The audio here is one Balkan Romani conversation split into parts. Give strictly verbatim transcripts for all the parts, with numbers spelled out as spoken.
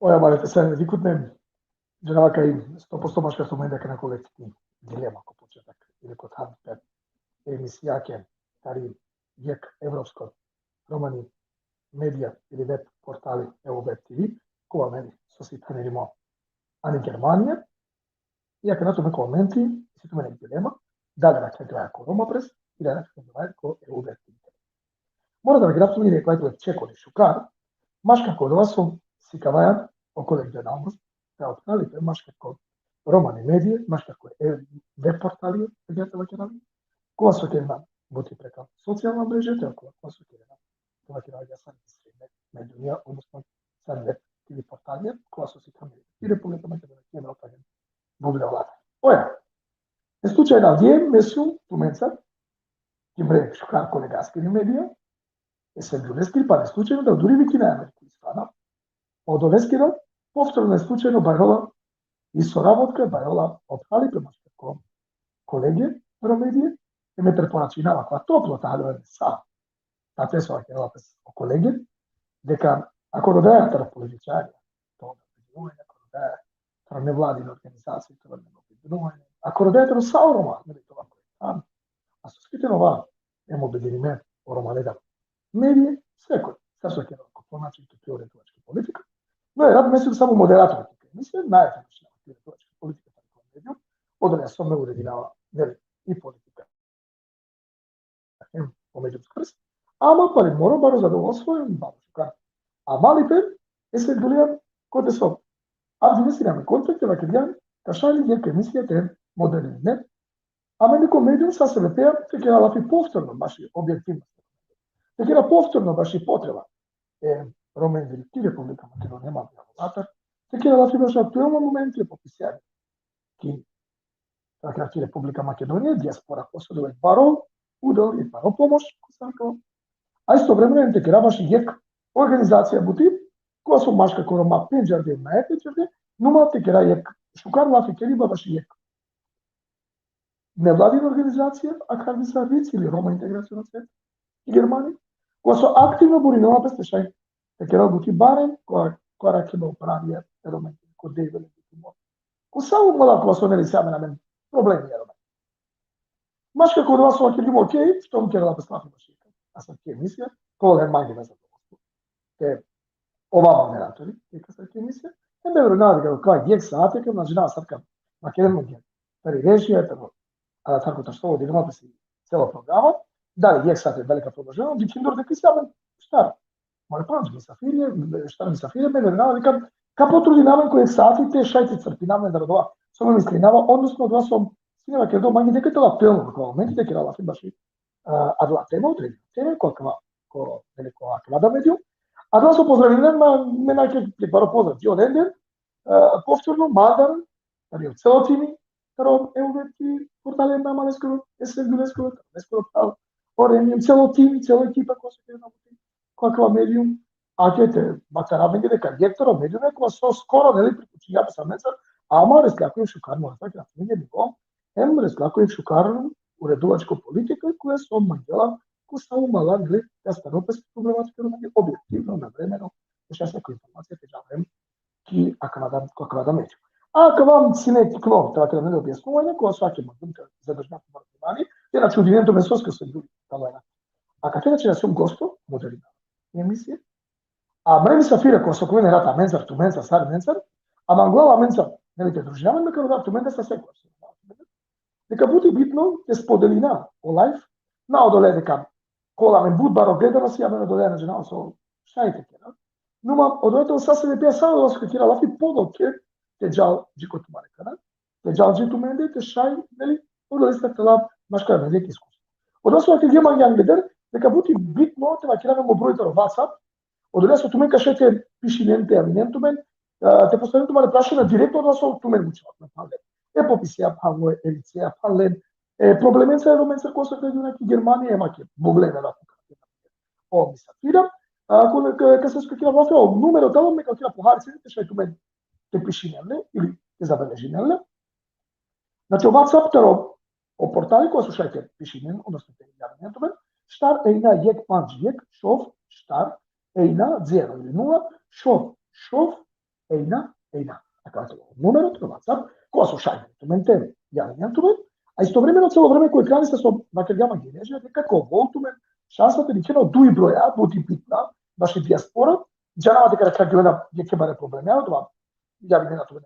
Oja, bare te sen, dikut ne, džanava kaj sto posto maškar so mende kana kolektivni dilema ko početak, ili ko than pe emisija ke, kari jek evropsko romani medija ili web portali e web T V, kova meni so si thanirimo ani Germanija, i akana tumen ko momenti, si tumen ek dilema, dali da khe graja ko Roma Press, ili da khe graja ko e web T V. Mora da me graf tumen i rekla ko čekoli šukar, maškar ko dova so sikavaja o kolegionalnost, te otprali pe maškar ko romani medije, maškar ko e web portali, te ga te vakerali, kova so kerena buti preka socijalna mreže, te kova so kerena, te vakerali ja sa me, me dunja, odnosno sa web T V portalija, kova so sikavena i Republika Makedonija, ki Evropa, bubljala. Oja, e slučaj na vdje, me sum tumenca, ki mre šukar kolegaskiri medija, e se duleskiri, pa ne slučajno da duri vikina Ameriku Islana, odoleskira, povtorno e slučajno barola i sorabotka, barola otprali pe maškar ko kolege romedije, e me preporačinava kova toplo talo sa, tate so vakerela pes o kolege, deka ako rodaja taro političarija, to da, ako rodaja taro nevladina organizacija, to da, ako rodaja taro sa o Roma, ne, to da, a soske te nova, em obedinime o Roma, ne da, medije, sekoj, sa so kerela ko po način te priore tuvački politika, no, e rad me sum samo moderator, mislim, najte priore tuvački politika, tako medijum, odolea so me uredinava, ne, i politika em o medijum skrs, ama pali moro baro zadovoljstvo em baro šukar. Ama li pe, e se dulijan, kote so, avdive sine amen kontakt, te vakergjan, ka šaj li jek emisija te moderirine, amen ko medijum sa se lepea, te kera lafi povtorno baši objektivno. Te kera povtorno baši potreba e Romendri ki Republika Makedonija, ma latar, te kera lafi baši aktuelno momenti e popisjari ki, dakle, ki Republika Makedonija, dijaspora Kosovo, baro udel i baro pomoš, ko sako. A istovremeno te kera baši jek organizacija buti, kova so maškar ko Roma pendžarde, na e pendžarde, numa te kera jek šukar lafi keriba baši jek nevladina organizacija, akharni sa ric ili Roma integraciona svet, i Germanija, kova so aktivno borinela pes te šaj te kera buti barem, kova, kova rakhela o pravija e Roma, ko dejvele, ko sa o mala kova so neli sa amen, amen problemi e Roma. Maškar ko dova so vakergjum, okej, štom kerela pes lafi baši asavki emisija, kova le mange na zadovoljstvo. Te ova moderatori, te asavki emisija, e me verujnava deka ka jek sati, ka na džanav sar ka, ma keren mange. Tari režija, taro, a, tako ta što vodimo pes celo programa, dali jek sati, dali ka prodolžimo, dikhindor deka si amen štar. Mora pandž misafirija, štar misafirija, me verujnava deka ka potrudinav amen ko jek sati te šaj te crpinav amen taro dova so me mislinava, odnosno dova so sine vakerdo mange deka te la aktuelno ko momenti, te kera lafi baši, a, adala tema, odredina tema, ko akava, ko, neli, ko akava da medijum. Adala so pozdravinen, ma, me na ke baro pozdrav, dži olendar, a, povtorno, mandar, tari o celo timi, taro e web T V portali, na maleskoro, e se duleskoro, leskoro pral, o Remi, celo timi, celo ekipa, kova so kerena buti ko akava medijum, a ke te batara amenge deka jek taro medijum, kova so skoro, neli, priključinđa pe sa amencar, ama resla ko jek šukar, mora te vakerav, nivo, em resla ko jek šukar uredovačko politika, koja so mangela ko sa o mala, neli, te astano pes problematika, neli, objektivno, navremeno, te šaj sa ko informacija te džal em ki akava da, ko akava da medijum. A akava sine tikno, te vakerav, neli, objasnuvanje, kova so ake mangum te zadržinav tumaro vнимание, te na čudinen tumen soske so duri talo ena. Akate, znači, na sum gosto, moderina emisija. A mre misafira, kova so ka oven erat amencar, tumencar, sarinencar, a mangla la amencar, neli, te družina amen, me ka rodav tumende sa sekoj. Deka but i bitno te spodelina o live, na odolea deka ka ovel amen but baro gledanost, ja amen odolea na džanav so šaj te kera. Numa odolea te sa se lepea sa odolea so ka kera lafi, podoke te džal dži ko tumare kanal, te džal dži tumende, te šaj, neli, odolea te lav maškar amende ki iskustvo. Odolea so ka kera mange angleder, deka but i bitno te vakerav em o broj taro WhatsApp, odolea so tumen ka šaj te pišinen, te javinen tumen, a, te postavinen tumare prašanja direktno, odolea so tumen mučela, phanle e popisea, phanle e licea, phanle e problemenca e Romencar kova so ka džana ki Germanija, em ake bublen na o misafira, a, ko, ka, ka se skakira vlafe, o numero talo me ka kira pohari, te šaj tumen te pišinen le, ili te zabeležinen le. Znači, o WhatsApp taro o portali kova so šaj te pišinen, odnosno te javinen tumen, štar ejna jek pandž jek, šov, štar, ejna, zero ili nula, šov, šov, Ejna, ejna. Akava tano numero taro WhatsApp, kova so šaj tumen te javinen tumen, a istovremeno celo vreme ko ekrani sa so vakergjam angleški, deka ka ovel tumen šansa te dikhena o duj broja, but i bitna, baši dijaspora, džanava deka ka gjoven jekhe bare problemi, odova javinena tumen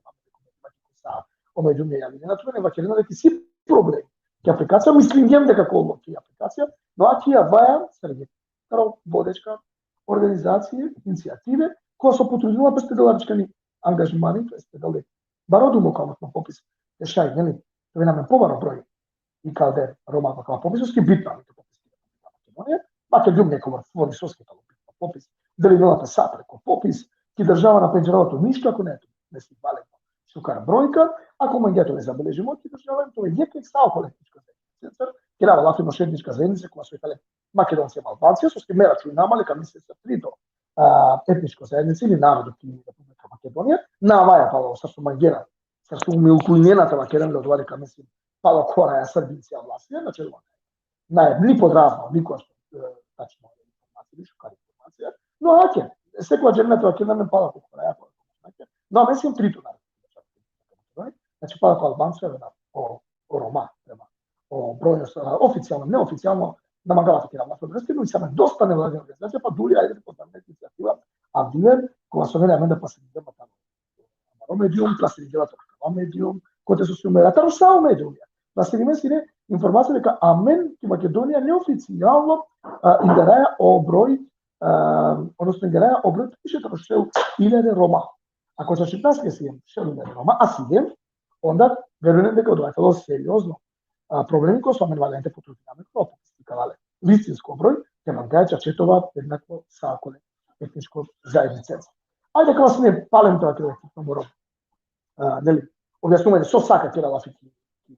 sa o mediumi, javinena tumen, vakerena deka isi problem ki aplikacija, mislingjem deka ka ovel ki aplikacija, no akava sar jekh taro vodečka organizacije, inicijative, koja so potrudinela pe te del adžičkani angažmani, to jest te del baro dumo ko akava popis, te šaj, neli, te oven amen pobaro broj i kalde Roma ko akava popis, soske bitno amen ko popis ki Makedonija, ma te ljum neko formi soske tano bitno popis, delinela pe sa preko popis, ki država na pendžarela tu ništo, ako nane tu, nane validno šukar brojka, ako mangea te ovel zabeležimo ki država, te ovel jekh sa okole etnička zajednica, kerava lafi o etnička zajednica, kova so i tane Makedoncija hem Albancija, soske me računava, ali ka misli sa trito, a, etničko zajednica ili narodo ki Republika Makedonija, na avaja palo, sar so mangena, sar so milkuinena te vakeren le odova deka, mislim, palo koraja Srbincija, Vlasija, znači, na, ni podrazno, niko, e, tačno informacija, više kar informacija, no, ake, sekova džanena te vakeren amen palo koraja, palo koraja, no, amen siem trito narodo, znači, palo ko Albancija, o, o Roma, prema o broju, a, oficijalno, neoficijalno, na mangava te kerav lafi, no, isi amen dosta nevladina organizacija, pa duri, ajde, poznata inicijativa, a diler, kova so, neli, amen da plasirime taro amaro medium, plasirime taro amaro medium, kote so sijum, taro sa o medium. Plasirime sine informacija deka amen ki Makedonija neoficijalno, a, ingaraja o broj, a, odnosno ingaraja o broj, piše taro šel iljade Roma. Ako sa šiptarski siem šel iljade Roma, a siem, onda verujnen deka odova tano seriozno, a, problemi kova so amen valjani te potrudina amen, ko popis te ikava le istinsko broj, te mangaja čače te ova jednako sa okole etničko zajednice. Ajde, ka vas ne palem te, te, te moro, a, neli, objasnuma so sa ka kera lafi ki, ki,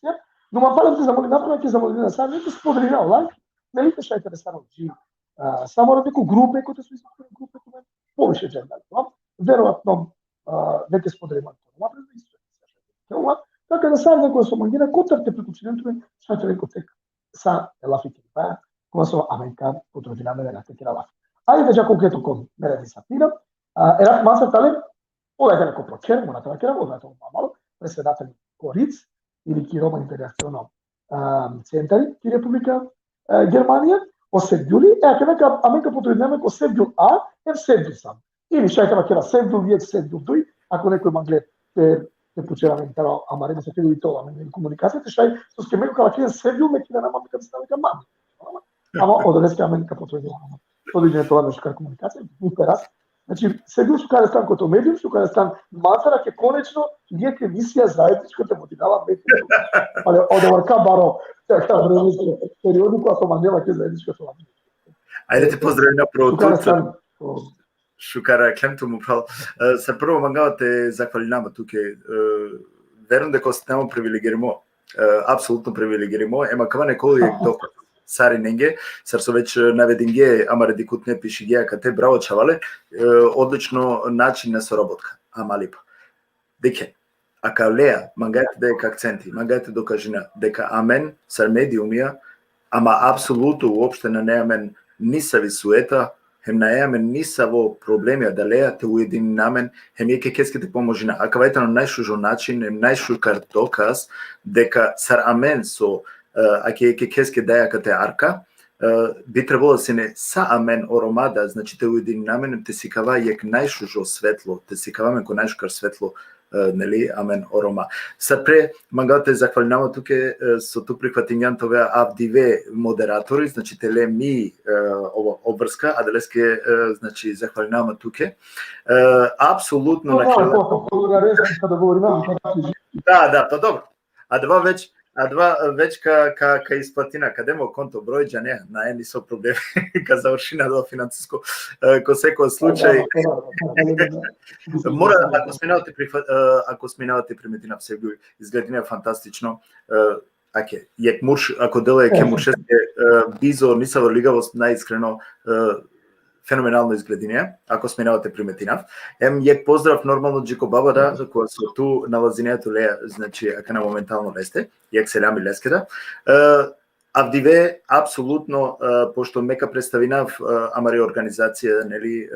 ki, no, ma palem te zamolinav, te zamolinav sa, neli, te spodelina o live, neli, te šaj te resar o dži, a, sa mora te ko grupe, kote so isi grupe, kote poviše džene, no? Verovatno, a, neke spodelina, no, ma pre isto. Tako da sa neko so mangena, kotar te priključinen tumen, šaj te len kote sa e lafi ki pa, kova so amen ka potrudina amen te kera lafi. Ajde, dža konkretno ko mere disciplina, a, erat masar tale, ola tale ko Pročer, mora te vakerav, ola tale malo, predsedatel ko RIC, ili ki Roma Integraciono, a, Centar, ki Republika, a, Germanija, o Sevgjuli, e, akana ka, amen ka potrudina amen ko Sevgjul A, em Sevgjul sam. Ili šaj te vakera Sevgjul jekh, Sevgjul duj, ako nekoj mangle te, te pučel amen taro amare, me se te i to, amen komunikacija, te šaj, soske me ka vakerav Sevgjul, me ka na, amen ka mislinava deka man. Ama odoleske amen ka potrudina amen. To diže to amen šukar komunikacija, u teras. Znači, Sevgjul šukar stan koto medium, šukar stan mancar, ake konečno jekh emisija zajedničko te vodinava medium. Ali odova ka baro, ka baro, periodi kova so mangava jekh zajedničko te vodinava. Ajde te pozdravina prvo tu, šukar stan, o, šukar, klem tum upral. E, sa prvo mangava te zahvalinav ma tuke, e, verujnava deka osetinava ma privilegirimo, e, apsolutno privilegirimo, em akava neka ovel jekh dokaz sarinenge, sar so već, e, navedinge, amare dikhutne pišingje akate, bravo čhavale, e, odlično način na sorobotka, ama lipa. Dikhen, akaleja, mangaja te dav jekh akcenti, mangaja te dokažina, deka amen, sar mediumija, ama apsolutno uopšte nane amen nisavi sueta, hem nane amen nisavo problemi adaleja te ujedinina amen, hem jekh jekheske te pomožina. Akava tano najšužo način, hem najšukar dokaz, deka sar amen so, e, ake jekh jekheske daja akate arka, e, bi trebalo sine sa amen o Roma da, znači, te ujedinina amen, te sikava jekh najšužo svetlo, te sikava amen ko najšukar svetlo, e, neli, amen o Roma. Sa pre, mangava te zahvalinav ma tuke, e, so tu prihvatingjan te ove avdive moderatori, znači, te le mi, e, ovo, obvrska, adaleske, e, znači, zahvalinav ma tuke. E, apsolutno na kraju. Da, da, pa dobro. Adava već, adava već ka, ka, ka isplatina, ka de ma o konto broj, džanea, nane niso problem, ka završina adava finansisko, e, ko seko slučaj. Mora, ako sminav te prifa-, e, ako sminav te primetinav, Sevgjul, izgledinea fantastično, e, ake, jekh murš-, ako dela jekhe muršeske, e, bizo nisavo ligavost, najiskreno, e, fenomenalno izgledinea, ako sminav te primetinav. Em jekh pozdrav normalno dži ko baba da, kova so tu nalazinea tuleja, znači, akana momentalno leste, jekh selami leske da. E, Avdive, apsolutno, e, pošto me ka predstavinav, e, amari organizacija, neli, e,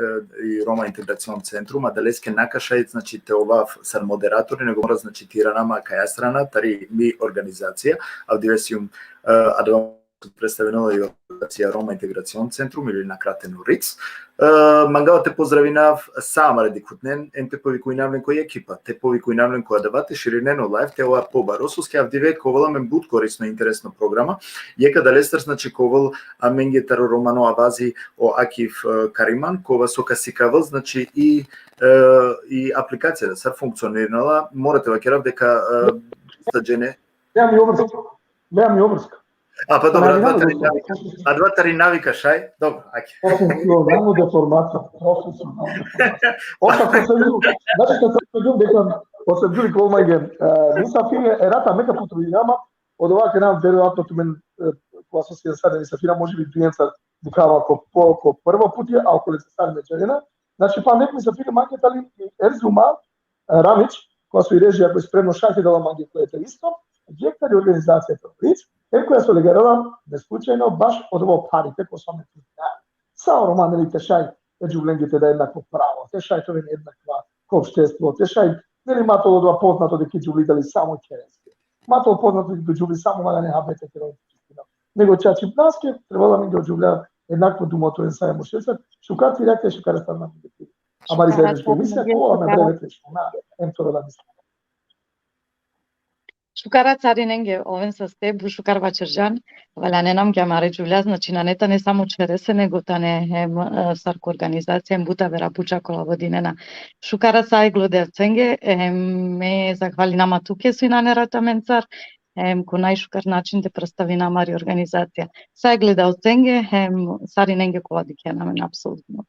i Roma Integracion Centrum, adaleske nakašaj, znači, te ovav sar moderatori, nego mora, znači, te irana ma kaja strana, tari mi organizacija, avdive sijum, e, adava predstavinela i organizacija Roma Integracion Centrum ili nakrateno ric. E, mangava te pozdravinav sa amare dikhutnen, em te povikujnav len ko ekipa, te povikujnav len ko adava te širinen o live, te ova pobaro, soske avdive ka ovel amen but korisno, interesno programa. Jekh adalestar, znači, ka ovel amenge taro romano avazi o Akif, e, Kariman, kova so ka sikavel, znači, i, e, i aplikacija da sar funkcionirinela, mora te vakerav deka, e, sa džene. Nemam i obrska. Nemam i obrska. A pa dobro, adava tari navika, adava tari navika šaj. Dobro, ajde. Osam kilo, nemamo deformacija, profesionalna deformacija. Osam ko Sevgjul, znači, kad sam Sevgjul, deka o Sevgjul i Kolmajgen, e, nisam fine, e, rata, me ka potrudinama, odova ke nam, verovatno, tumen, e, ko asocijacija sa nisam fina, može bi dujenca dikhava ko, po, ko prvo puti, a okolenca sa me džanena. Znači, pa nek mi sa fine mange tali Erzuma, e, Ramić, koja so i režija koja spremno šaj te dela mange koja te isto, jekh tari organizacija Teroric, em koja so legarela neslučajno baš odova pari te ko so me trudina. Sa o Roma, neli, te šaj e džuvlenge te da jednako pravo, te šaj te oven jednakva ko opštestvo, te šaj, neli, ma te ol odova poznato deka i džuvli dali samo kereske. Ma te ol poznato deka i džuvli samo valjane habete te oven. Nego čačipnaske, trebela amenge o džuvlja jednako dumo te oven sa e muškerica, šukar ti rakte, šukar strana amenge. Amari zajednička emisija, ko amen breve te šuna, em toro da misla. Šukar sarinenge, oven saste, but šukar vaćerđan, valjane nam ki amare džuvlja, znači, nane tane samo čerese, nego tane hem, e, sar ko organizacija, hem but avera buča kola vodinena. Šukar sa e gledalcenge, em, me zahvalinama tuke so inane rat amencar, em, ko najšukar način te predstavina amari organizacija. Sa e gledalcenge, em, sarinenge kova dikhena amen, apsolutno.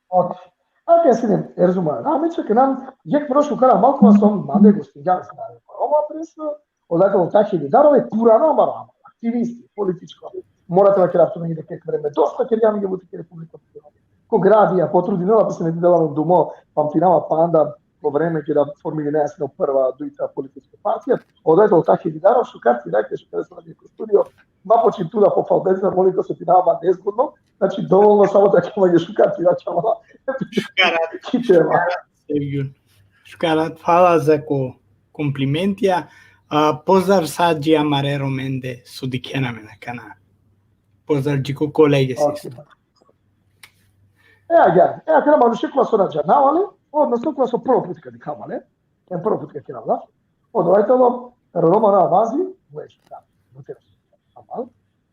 Okej. Akana sine Erzuma Ramić, akana jekh mro šukar amal kova so mande gostingjan sine Roma pres, odola tano o Tahir Didarov, purano amaro amal, aktivisti, političko. Mora te vakerav tumenge deka jekh vreme dosta kergja amenge buti ki Republika Makedonija. Ko gradija, potrudinela pe sine te del amen dumo, pamtinava panda, ko vreme keda formirinena sine o prva, dujta politička partija, odola tano o Tahir Didarov, šukar ti rakte, šukar so ine ko studio, ma počin tu da pofalbencar, molim te, osetinava nezgodno, znači, dovolno samo da ćemo je šukar ti da ćemo. Šukar, ki tema. Šukar, Sevgjul. Šukar, hvala za ko komplimentija. A, pozdrav sa dži amare Romende so dikhena amen akana. Pozdrav dži ko koleges isto. E, agjaar, e, akana manuše kova so na džanela le, odnosno kova so prvo put ka dikha le, e, prvo put ka kera le, odola tano Romano Avazi, već, da, buter amal,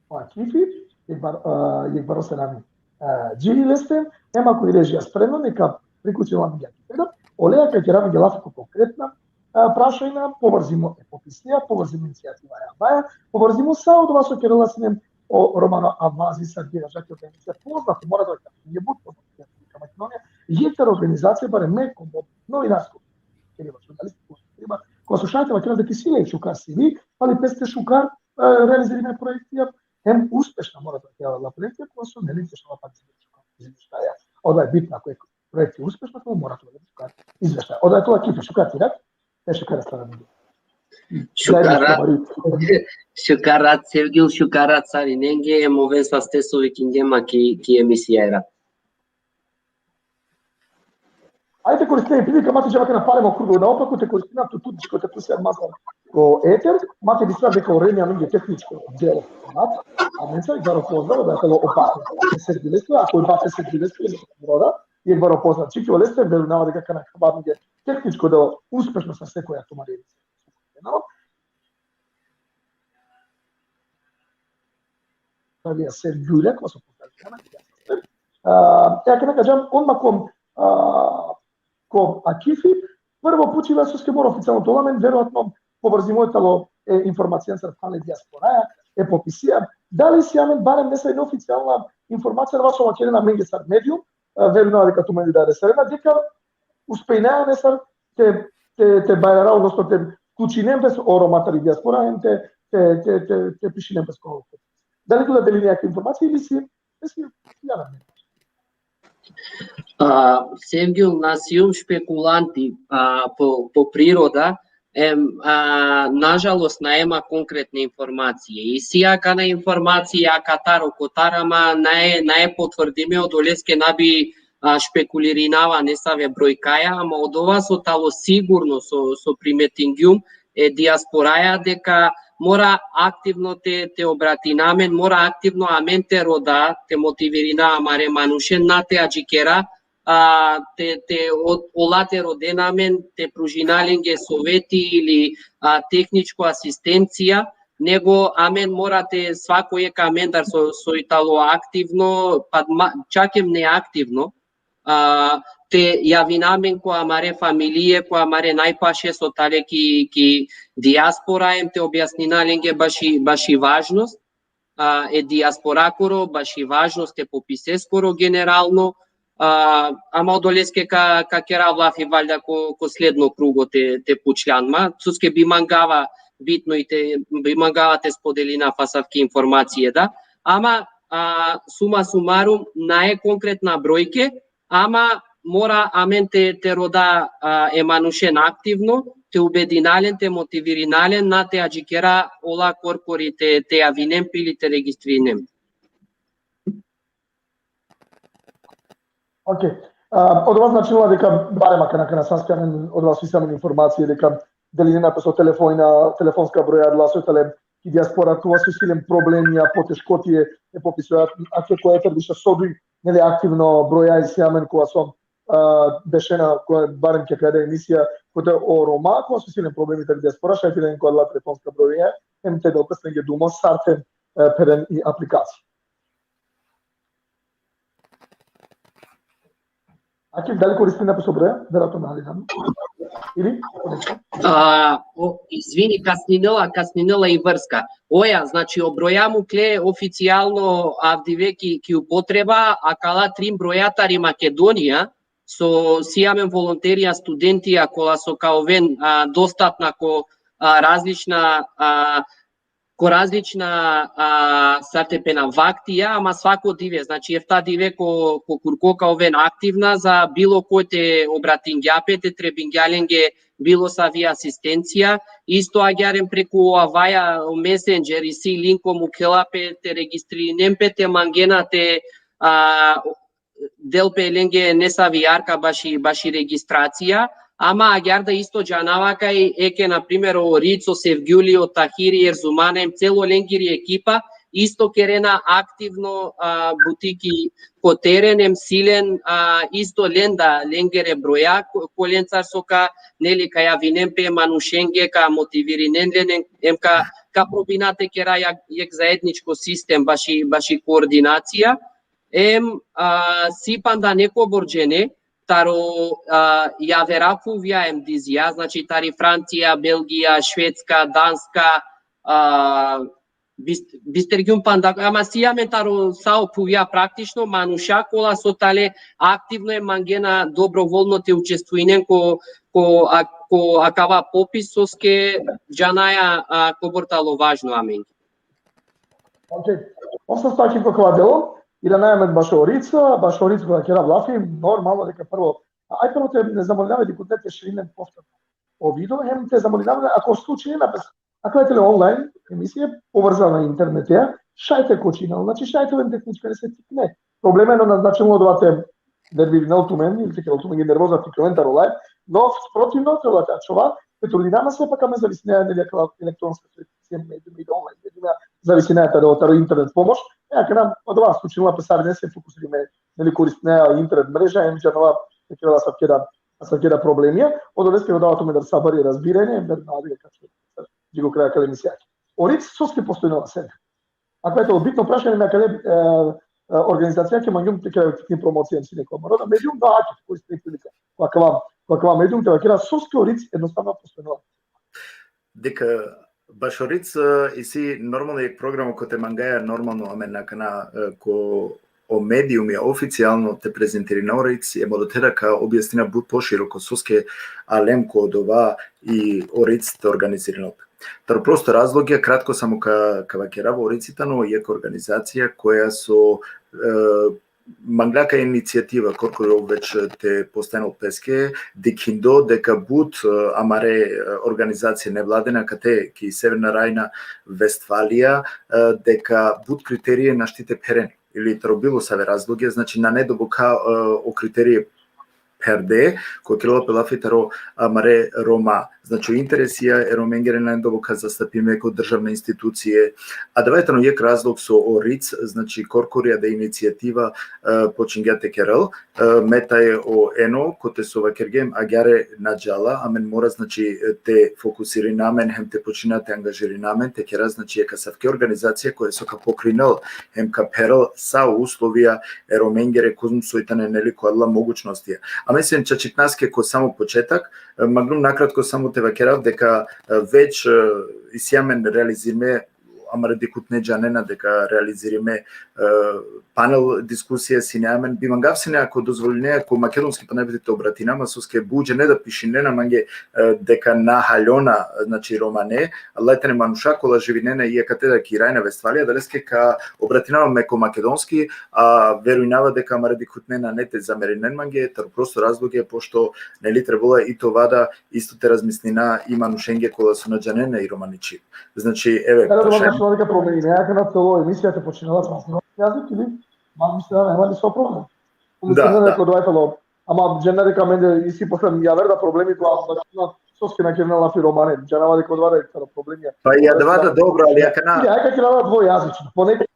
o Akifi, jekh bar-, e, jekh baro selami, e, dži leste, em ako i režija spremno, neka priključimo amenge Akifi, da, oleja ka kera amenge lafi ko konkretna, e, prašanja, povrzimo e popisija, povrzimo inicijativa e Avaja, povrzimo sa odova so kerela sine o Romano Avazi, sa dira žake organizacija poznato, mora da je but poznato, Makedonija, jekh taro organizacija, barem me, ko novinarsko, keriba, žurnalističko, keriba, kova so šaj te vakera deka isi le šukar C V, ali peste šukar, e, realizirime projektija, hem uspešna mora te vakera la projektija, kova so, neli, uspešna la pa izveštaja. Odola je bitno, ako je projekti uspešno, to mora te vakera šukar izveštaja. Odola tano o Akifi, šukar ti rakte, e, šukar sarinenge. Šukar rat, šukar rat, Sevgjul, šukar rat sarinenge, em oven saste so vikingje ma ki, ki emisija era. Ajde, koristinav i prilika, ma te džav akana palem o krugo naopako, te koristinav tu, tu, disko te pusia mazar ko eter, ma te bistrav deka o REM amenge tehničko delo, rat, amenca, jekh baro pozdrav, da tano o Bate Sergilesko, ako o Bate Sergilesko, jekh baro pozdrav, čiki oleste, verujnava deka akana ka ovel amenge tehničko delo uspešno sa sekoja tumari emisija. Tavija Sergjulja, kova so pozdravina. A, e, akana ka džav odma ko, a, ko Akifi, prvo pučiba soske mora oficijalno te ovel amen, verovatno povrzimo tano e informacijencar pale dijasporaja, e popisija, dali isi amen barem nesave neoficijalna informacija, adava so vakerena amenge sar medium, e, verujnava deka tumen da resarena, deka uspejnaja nesar te, te, te bajrara, odnosno te vključinen pes o Roma tari dijaspora, em te, te, te, te, te pišinen pes ko. Dali tu da deli nejaki informacija ili si, ili si, ja, A, Sevgjul, na sijum špekulanti, a, po, po priroda, Em, a, nažalost, nae ma konkretne informacije. Isi akana informacija katar o kotar, ama nae, nae potvrdime, odoleske na bi, a, špekulirinava nesave brojkaja, ama odova so talo sigurno so, so primetingjum e dijasporaja deka mora aktivno te, te obratina amen, mora aktivno amen te roda, te motivirina amare manušen, na te adžikera, a, te, te o-, ola te rodena amen, te pružina lenge soveti ili, a, tehničko asistencija, nego amen mora te svako jekh amendar so, so i talo aktivno, pa ma, čak em neaktivno, a, te javina amen ko amare familije, ko amare najpaše so tale ki, ki dijaspora, em te objasnina lenge baši, baši važnost, a, e dijasporakoro, baši važnost e popiseskoro generalno, a, ama odoleske ka, ka kerav lafi valjda ko, ko sledno krugo te, te pučljan ma, soske bi mangava bitno i te, bi mangava te spodelinav asavke informacije, da. Ama, a, suma sumarum, nae konkretna brojke, ama mora amen te, te roda, a, e manušen aktivno, te ubedina len, te motivirina len, na te adžikera ola korkori te, te javinen pe ili te registrinen pe. Ok. A, odova značinela deka barem akana, akana so isi amen, odova so isi amen informacije deka delinena pe so telefonja, telefonska broja, adala so tale ki dijaspora, kova so isi len problemija, poteškotije, e popisoja, a ke koja e terbiša so duj, neli, aktivno broja isi amen kova so, a, bešena, kova barem ke kraj da emisija, kote o Roma, kova so isi len problemi tari dijaspora, šaj te len ko adala telefonska broja, em te del pes lenge dumo sar te, e, pheren i aplikacija. Akif, dali koristina pe so broja? Verovatno nali, da. Ili? A, o, izvini, kasninela, kasninela i vrska. Oja, znači, o broja mukle oficijalno avdive ki, ki upotreba, akala trin broja tari Makedonija, so si amen volonterija, studentija, kola so ka oven, a, dostatna ko, a, različna, a, ko različna, a, sar te phena, vaktija, ama svako dive, znači, efta dive ko, ko kurko ka oven aktivna, za bilo koj te obratingja pe, te trebingja lenge bilo savi asistencija, isto agjaar em preku avaja, o Messenger, isi linko mukhela pe, te registrinen pe, te mangena te, a, del pe lenge nesavi jarka baši, baši registracija, ama agjaar da isto džanava kaj eke, na primer, o Rico, Sevgjuli, o Tahiri, Erzumana, em celo lengiri ekipa, isto kerena aktivno, a, buti ki ko teren, em si len, a, isto len da lengere broja, ko-, kolencar so ka, neli, ka javinen pe manušenge, ka motivirinen len, em, em ka, ka probina te kera jak-, jekh zaedničko sistem baši, baši koordinacija. Em, a, si panda nekobor džene, taro, a, javera phuvja em dizija, znači tari Francija, Belgija, Švedska, Danska, a, bist-, bistergjum panda, ama si amen taro sa o phuvja praktično, manuša kola so tale aktivno em mangena dobrovolno te učestvujnen ko, ko, a, ko akava popis, soske džanaja, a, kobor talo važno amenge. Ok. Osim toga, ko kova delo, iranaja amen bašo Orica, bašo Orica koga kerav lafi, normalno deka prvo, aj prvo te ne zamolinava dikhutne te šerinen povtorno o video, hem te zamolinava, ako slučajno, akava tele online emisije, povrzana internetea, šaj te kočinel, znači šaj te oven tehnička nesavi tikne. Problemi, no, na značenje odova te nervirinel tumen, ili te kerel tumen nervoza, te ikljoven taro live, no, protivno, te odova te ačhova, te trudinaja ma sepak amen zavisinaja, neli, akala elektronska sredstva, medium ili online medium, zavisinaja taro, taro internet pomoš. E, akana, odova slučinela pe, sarine se fokusirime, neli, koristinea internet mreža, em džanava te kerela asavke da, asavke da problemija, odoleske rodava tumendar sabari, razbiranje, em verujnava deka ka ačhol dži ko kraj akale emisijake. Orica soske postojnela, sine? Akava tano bitno prašanje, me akale, e, e, organizacijake mangjum te kera tikni promocija, em sine ko amaro da medium, da, ake, koristinav prilika ko akava, ko akava medium, te vakera soske Orica ednostavno postojnela. Deka bašo Orica, e, isi normalno jekh programa kote mangaja normalno amen akana, e, ko o mediumi oficijalno te prezentirina o Orica, em odote da ka objasnina but poširoko soske alem ko odova i Orica te organizirinel pe. Taro prosto razlogija, kratko samo ka, ka vakerav, o Orica tano jekh organizacija koja so, e, Mangla ka inicijativa, korkori ov već te postajenol peske, dikhindo deka but, e, amare, e, organizacije nevladene akate ki Severna Rajna-Vestfalija, e, deka but kriterije našti te pheren, ili taro bilo save razloge, znači nane doboka, e, o kriterije pherde, ko kerela pe lafi taro amare Roma. Znači, o interesija e Romengere nane doboka zastapime ko državne institucije. Adava tano jekh razlog so o RIC, znači, korkori adaja inicijativa, e, počingja te kerel, e, me tae o eno, kote so vakergjem, agjaar na džala, amen mora, znači, te fokusirina amen, hem te počina te angažirina amen, te kera, znači, jekh asavke organizacija koja so ka pokrinel, hem ka pherel sa o uslovija e Romengere, kozom soj tane, neli, ko adala mogućnostija. Amen siem čačipnaske ko samo početak, e, manglum nakratko samo te vakerav deka, e, već, e, isi amen realizirime, amare dikhutne džanena deka realizirime, e, panel diskusija sine amen, bi mangav sine, ako dozvoline, ako makedonski panel te obratina ma, soske but džene da pišinena mange, e, deka na haljona, znači, romane, adala tane manuša kola živinena i akate da ki Rajna-Vestfalija, adaleske ka obratinava me ko makedonski, a verujnava deka amare dikhutne nane te zamerinen mange, taro prosto razloge, pošto, neli, trebela i te ova da isto te razmislina i manušenge kola so na džanena i romani čhib. Znači, eve, Kada to prašanje. Važno da ka promenine, akana celo emisija te počinela sa makedonski jazik ili? Ma, mislim, nema ništa problem. Da, da. Neko dova tano, ama džene deka mende isi posle javer da problemi, ko, soske na kerena lafi romane, džanava deka odova da tano problemi. Pa i adava da, dobro, ali akana... Ili, ajde ka kerela dvojazično, ponekad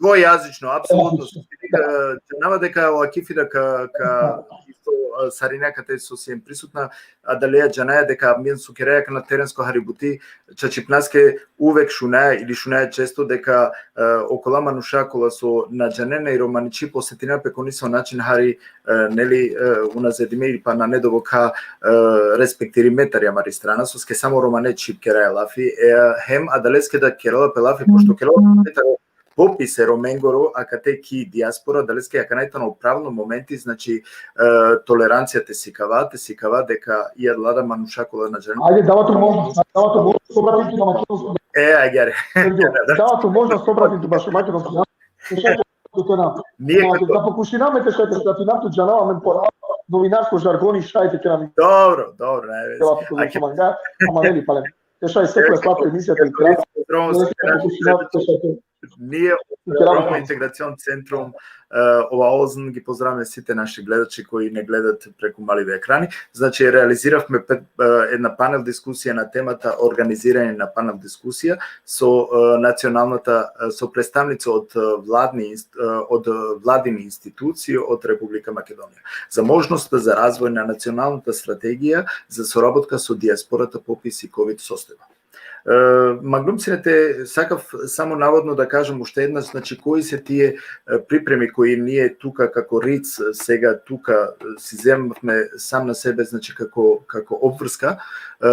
dvojazično, apsolutno. Dvojazično, da. E, džanava deka o Akifi da ka, ka isto, e, sarine akate so siem prisutna, adaleja džanaja deka amen so keraja akana terensko hari buti, čačipnaske uvek šunaja ili šunaja često deka, e, okola manuša kola so na džanena i romani čhib osetinena pe ko niso način hari, e, neli, e, unazadime ili pa nane doboka, e, respektirime tari amari strana, soske samo romane čhib keraja lafi, e, hem adaleske da kerela pe lafi, pošto kerela pe taro popis e Romengoro akate ki dijaspora, adaleske akana tano pravno momenti, znači, e, tolerancija te sikava, te sikava deka i adala da manuša kola na džanena. Ajde, dava tu možnost, dava tu možnost, obratim tu na makedonski. E, agjaar. Da, da. Dava tu možnost, obratim tu bašo makedonski. Nije kako. Da pokušinam te šaj te skratinam, tu džanava amen po novinarsko žargoni, šaj te kerav. Dobro, dobro, ne veze. Dava tu možnost, manga, ama neli, palem. Te šaj, sekole, slatko emisija, te pokušinam te šaj te Ние од Рома Интеграцион Центрум, е, Оаозен ги поздраваме сите наши гледачи кои не гледат преку маливи екрани. Значи, реализиравме пет, е, една панел дискусија на темата организирање на панел дискусија со, е, националната, е, со представници од, е, владни инст-, е, од владини институции од Република Македонија за можноста за развој на националната стратегија за соработка со дијаспората по пи ис и ковид состојба. E, manglum sine te, sakav samo navodno da kažem ušte jedna, znači, koji se tije, e, pripremi koji nije tuka kako ric, e, sega tuka, e, si zemavme sam na sebe, znači, kako, kako obvrska, e,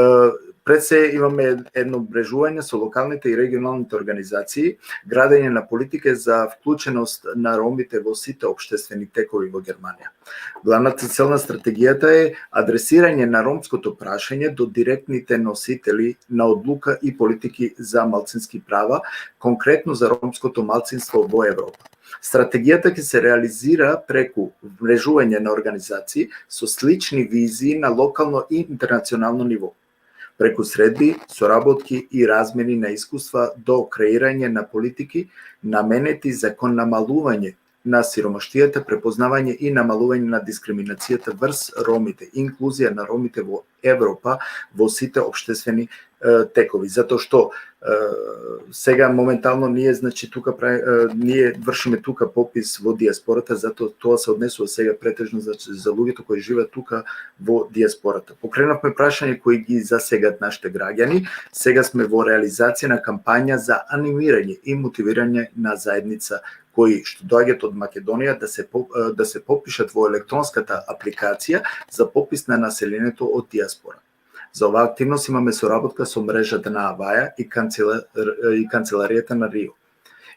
pred se имаме едно мрежување со локалните и реґионалните организации, градење на политике за вклученост на Ромите во сите општествени текови во Германија. Главната цел на стратегијата е адресирање на ромското прашање до директните носители на одлука и политики за малцински права, конкретно за ромското малцинство во Европа. Стратегијата ќе се реализира преку мрежување на организации со слични визии на локално и интернационално ниво, преку средби, соработки и размени на искуства до креирање на политики наменети за кон намалување на сиромаштијата, препознавање и намалување на дискриминацијата врз Ромите, инклузија на Ромите во Европа, во сите општествени, е, текови. Затоа што, е, сега моментално ние, значи, тука пра-, е, ние вршиме тука попис во дијаспората, затоа тоа се однесува сега претежно, значи, за луѓето кои живеат тука во дијаспората. Покренавме прашање кои ги засегат нашите граѓани. Сега сме во реализација на кампања за анимирање и мотивирање на заедница кои што доаѓаат од Македонија да се по-, е, да се попишат во електронската апликација за попис на населението од дијаспора. За оваа активност имаме соработка со мрежата на Аваја и канцела-, и Канцеларијата на Рио.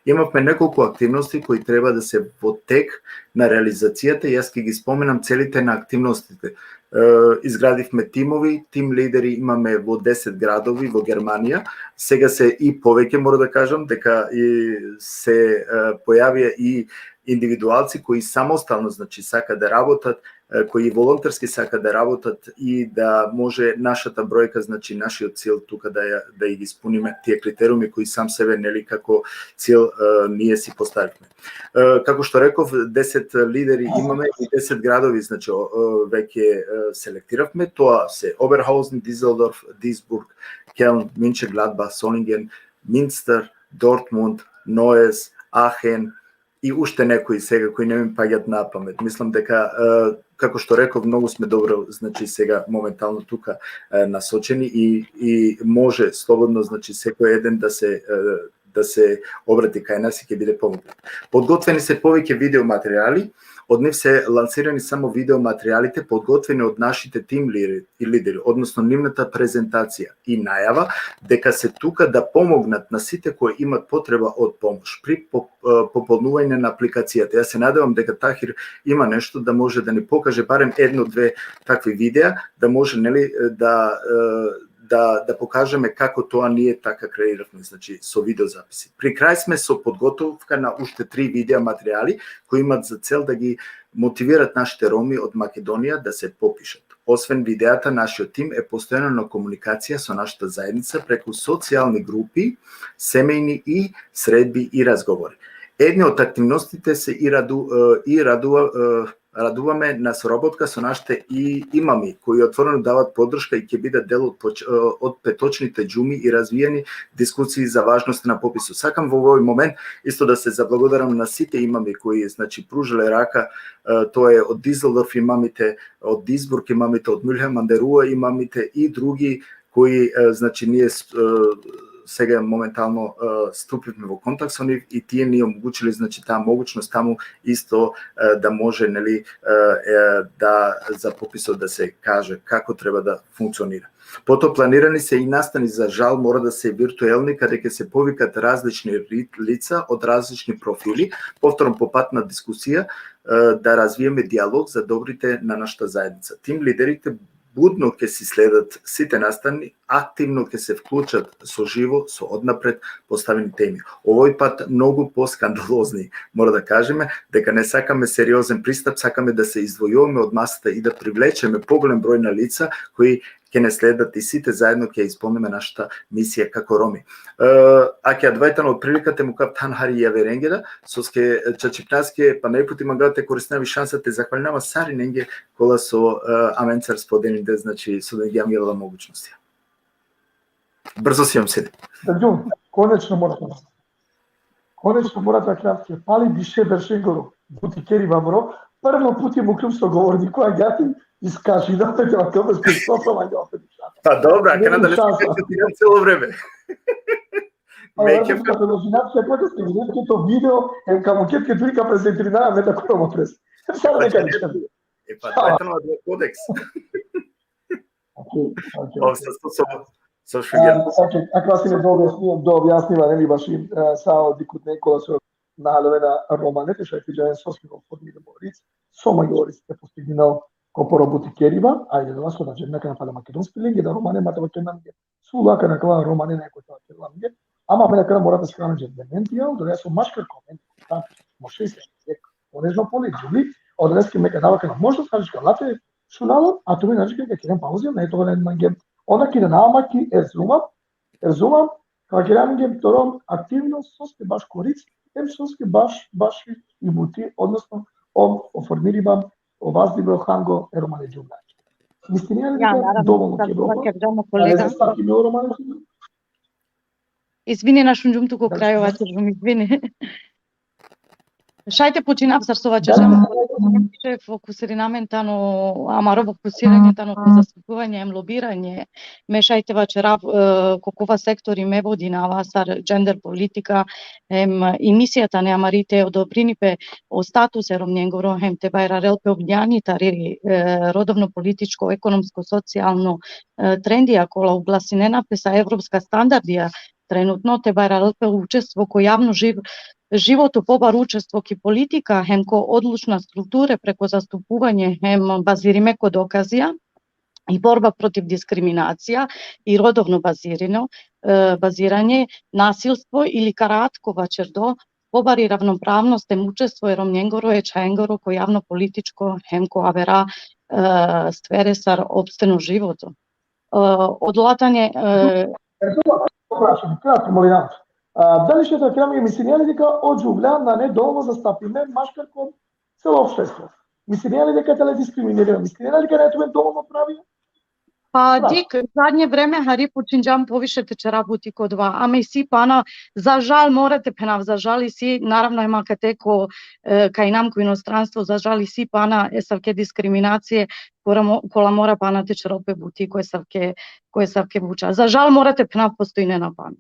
Имавме неколку активности кои треба да се во тек на реализацијата и јас ќе ги споменам целите на активностите. Е, изградивме тимови, тим лидери имаме во десет градови во Германија. Сега се и повеќе, мора да кажам, дека и се, е, појавија и, индивидуалци кои самостално, значи, сака да работат, е, кои волонтерски сака да работат и да може нашата бројка, значи, нашиот цел тука да ја, да ја ги испуниме тие критериуми кои сам себе, нели, како цел, е, ние си поставивме. Е, како што реков, десет лидери имаме и десет градови, значи, о, о, веќе, е, селектиравме. Тоа се Оберхаузен, Дизелдорф, Дисбург, Келн, Мюнченгладбах, Солинген, Минстер, Дортмунд, Ноес, Ахен и уште некои сега кои не ми паѓат на памет. Мислам дека, е, како што реков, многу сме добро, значи, сега моментално тука, е, насочени и, и може слободно, значи, секој еден да се, е, да се обрати кај нас и ќе биде помогнат. Подготвени се повеќе видеоматеријали, од нив се лансирани само видеоматеријалите подготвени од нашите тим лири-, и лидери, односно нивната презентација и најава дека се тука да помогнат на сите кои имат потреба од помош при по-, е, пополнување на апликацијата. Јас се надевам дека Тахир има нешто да може да ни покаже барем едно-две такви видеа, да може, нели, да, е, да, да покажеме како тоа ние така креиравме, значи, со видеозаписи. При крај сме со подготовка на уште три видео материјали кои имат за цел да ги мотивират нашите Роми од Македонија да се попишат. Освен видеата, нашиот тим е постојано на комуникација со нашата заедница преку социјални групи, семејни и средби и разговори. Едни од активностите се и раду-, е, и радува-, е, радуваме на соработка со нашите и имами, кои отворено дават поддршка и ќе бидат дел од поч-, е, од петочните џуми и развиени дискусии за важноста на пописот. Сакам во овој момент исто да се заблагодарам на сите имами кои, значи, пружиле рака, е, тоа е од Дизелдорф имамите, од Дисбург имамите, од Мюлхен ан дер Руа имамите и други кои, е, значи, ние с-, е, сега моментално, е, ступивме во контакт со нив и тие ни омогучиле, значи, таа могучност таму исто, е, да може, нели, е, е, да за пописот да се каже како треба да функционира. Потоа планирани се и настани, за жал мора да се виртуелни, каде ќе се повикат различни ри-, лица од различни профили, повторно по пат на дискусија, е, да развиеме диалог за добрите на нашата заедница. Тим лидерите будно ќе си следат сите настани, активно ќе се вклучат со живо, со однапред поставени теми. Овој пат многу поскандалозни, мора да кажеме, дека не сакаме сериозен пристап, сакаме да се издвојуваме од масата и да привлечеме поголем број на лица кои ќе не следат и сите заедно ќе исполниме нашата мисија како Роми. Е, аке, адвајтано од приликата му кап тхан хари јаверенге да, соske, е, чачипнаски, па најпути мангава те користнави шанса те захвалинава сари ненге кола со, е, amencar spodelinde, znači, so da jam jela mogućnost. Brzo si vam sedi. Serđun, konečno mora da, konečno mora da kratke, pali više beršengoro, butikeri vamro, prvo puti mu ključ so govorniku, a ja ti iskaži da te te vatel bez Hristosa, valjda opet. Pa dobro, a ne kada li šansa celo vreme? Ама, me ke, ka predložinav se, kako ste videli to video, em ka muket ke duri ka prezentirina, me da koroma pres. Sada neka ništa. E pa, to je tamo kodeks. Okej, okej, okej. Sa, sa, sa, sa šugen. Okej, akava sine da objasniva, da objasniva, neli, baši, e, sa o dikutne kola so na halovena romane, te šaj te džanen soske ko formirimo ric, so ma joric te postigninel ko poro butikeriba, ajde da so da džen na kana fala makedonski lenge, da romane ma te vakerna. Sula kana kala romane na ko te vakerna. Ama me na kana mora te skrana džen dementi, ja, da so maškar komenti, ta, moše se, one zna poli džuli, odreski me kana vakerna, možda sa džka late, šunalo, a tu me na džka keren pauze, ne to ne mange. Onda ki da nama ki erzuma, erzuma, ka keren mange torom aktivno, soske baš koric, em soske baš, baš i buti, odnosno o, o formiriba, o vazdibro hango e romane džumla. Mislinea li da dovolno ke bilo? Ja, naravno, sad ćemo, kolega. Ali za svaki mi o romane džumla? Izvini, našun džum tu ko kraju, vaćer džum, izvini. Šaj te počinav sar so vaćer džum, više fokusirinamen tano, amaro fokusiranje tano ko zastupuvanje em lobiranje, me šaj te vaćerav, e, ko kova sektori me vodinava sar gender politika, em i misija tane amari te odobrini pe o status e romnjengoro hem te bajrarel pe o bnjani tari, e, rodovno političko, ekonomsko, socijalno, e, trendija kola uglasinena pe sa evropska standardija trenutno, te bajrarel pe učestvo ko javno živ-, životo, pobar učestvo ki politika hem ko odlučna strukture preko zastupuvanje hem bazirime ko dokazija i borba protiv diskriminacija i rodovno bazirino, e, baziranje, nasilstvo ili karatko vaćerdo, pobari ravnopravnost hem učestvo e Romnjengoro e čhajengoro ko javno političko hem ko avera, e, sfere sar opsteno životo. E, odola tane, e, E, to, to prašanje, kratko, molim vas. A, dali šaj te vakera, mislinea li deka o džuvlja nane dovolno zastapime maškar ko celo opštestvo? Mislinea li deka tane diskriminirime? Mislinea li deka nane tumen dovolno pravija? Pa Bravo. Dik, zadnje vreme hari počinđam poviše te ćera buti ko dova, ama isi pana, za žal mora te phenav, za žal isi, naravno, hem akate ko, e, kaj inam ko inostranstvo, za žal isi pana esavke diskriminacije, kola mo-, kola mora pana te ćerol pe buti ko esavke, ko esavke buća. Za žal mora te phenav, postojinena pana.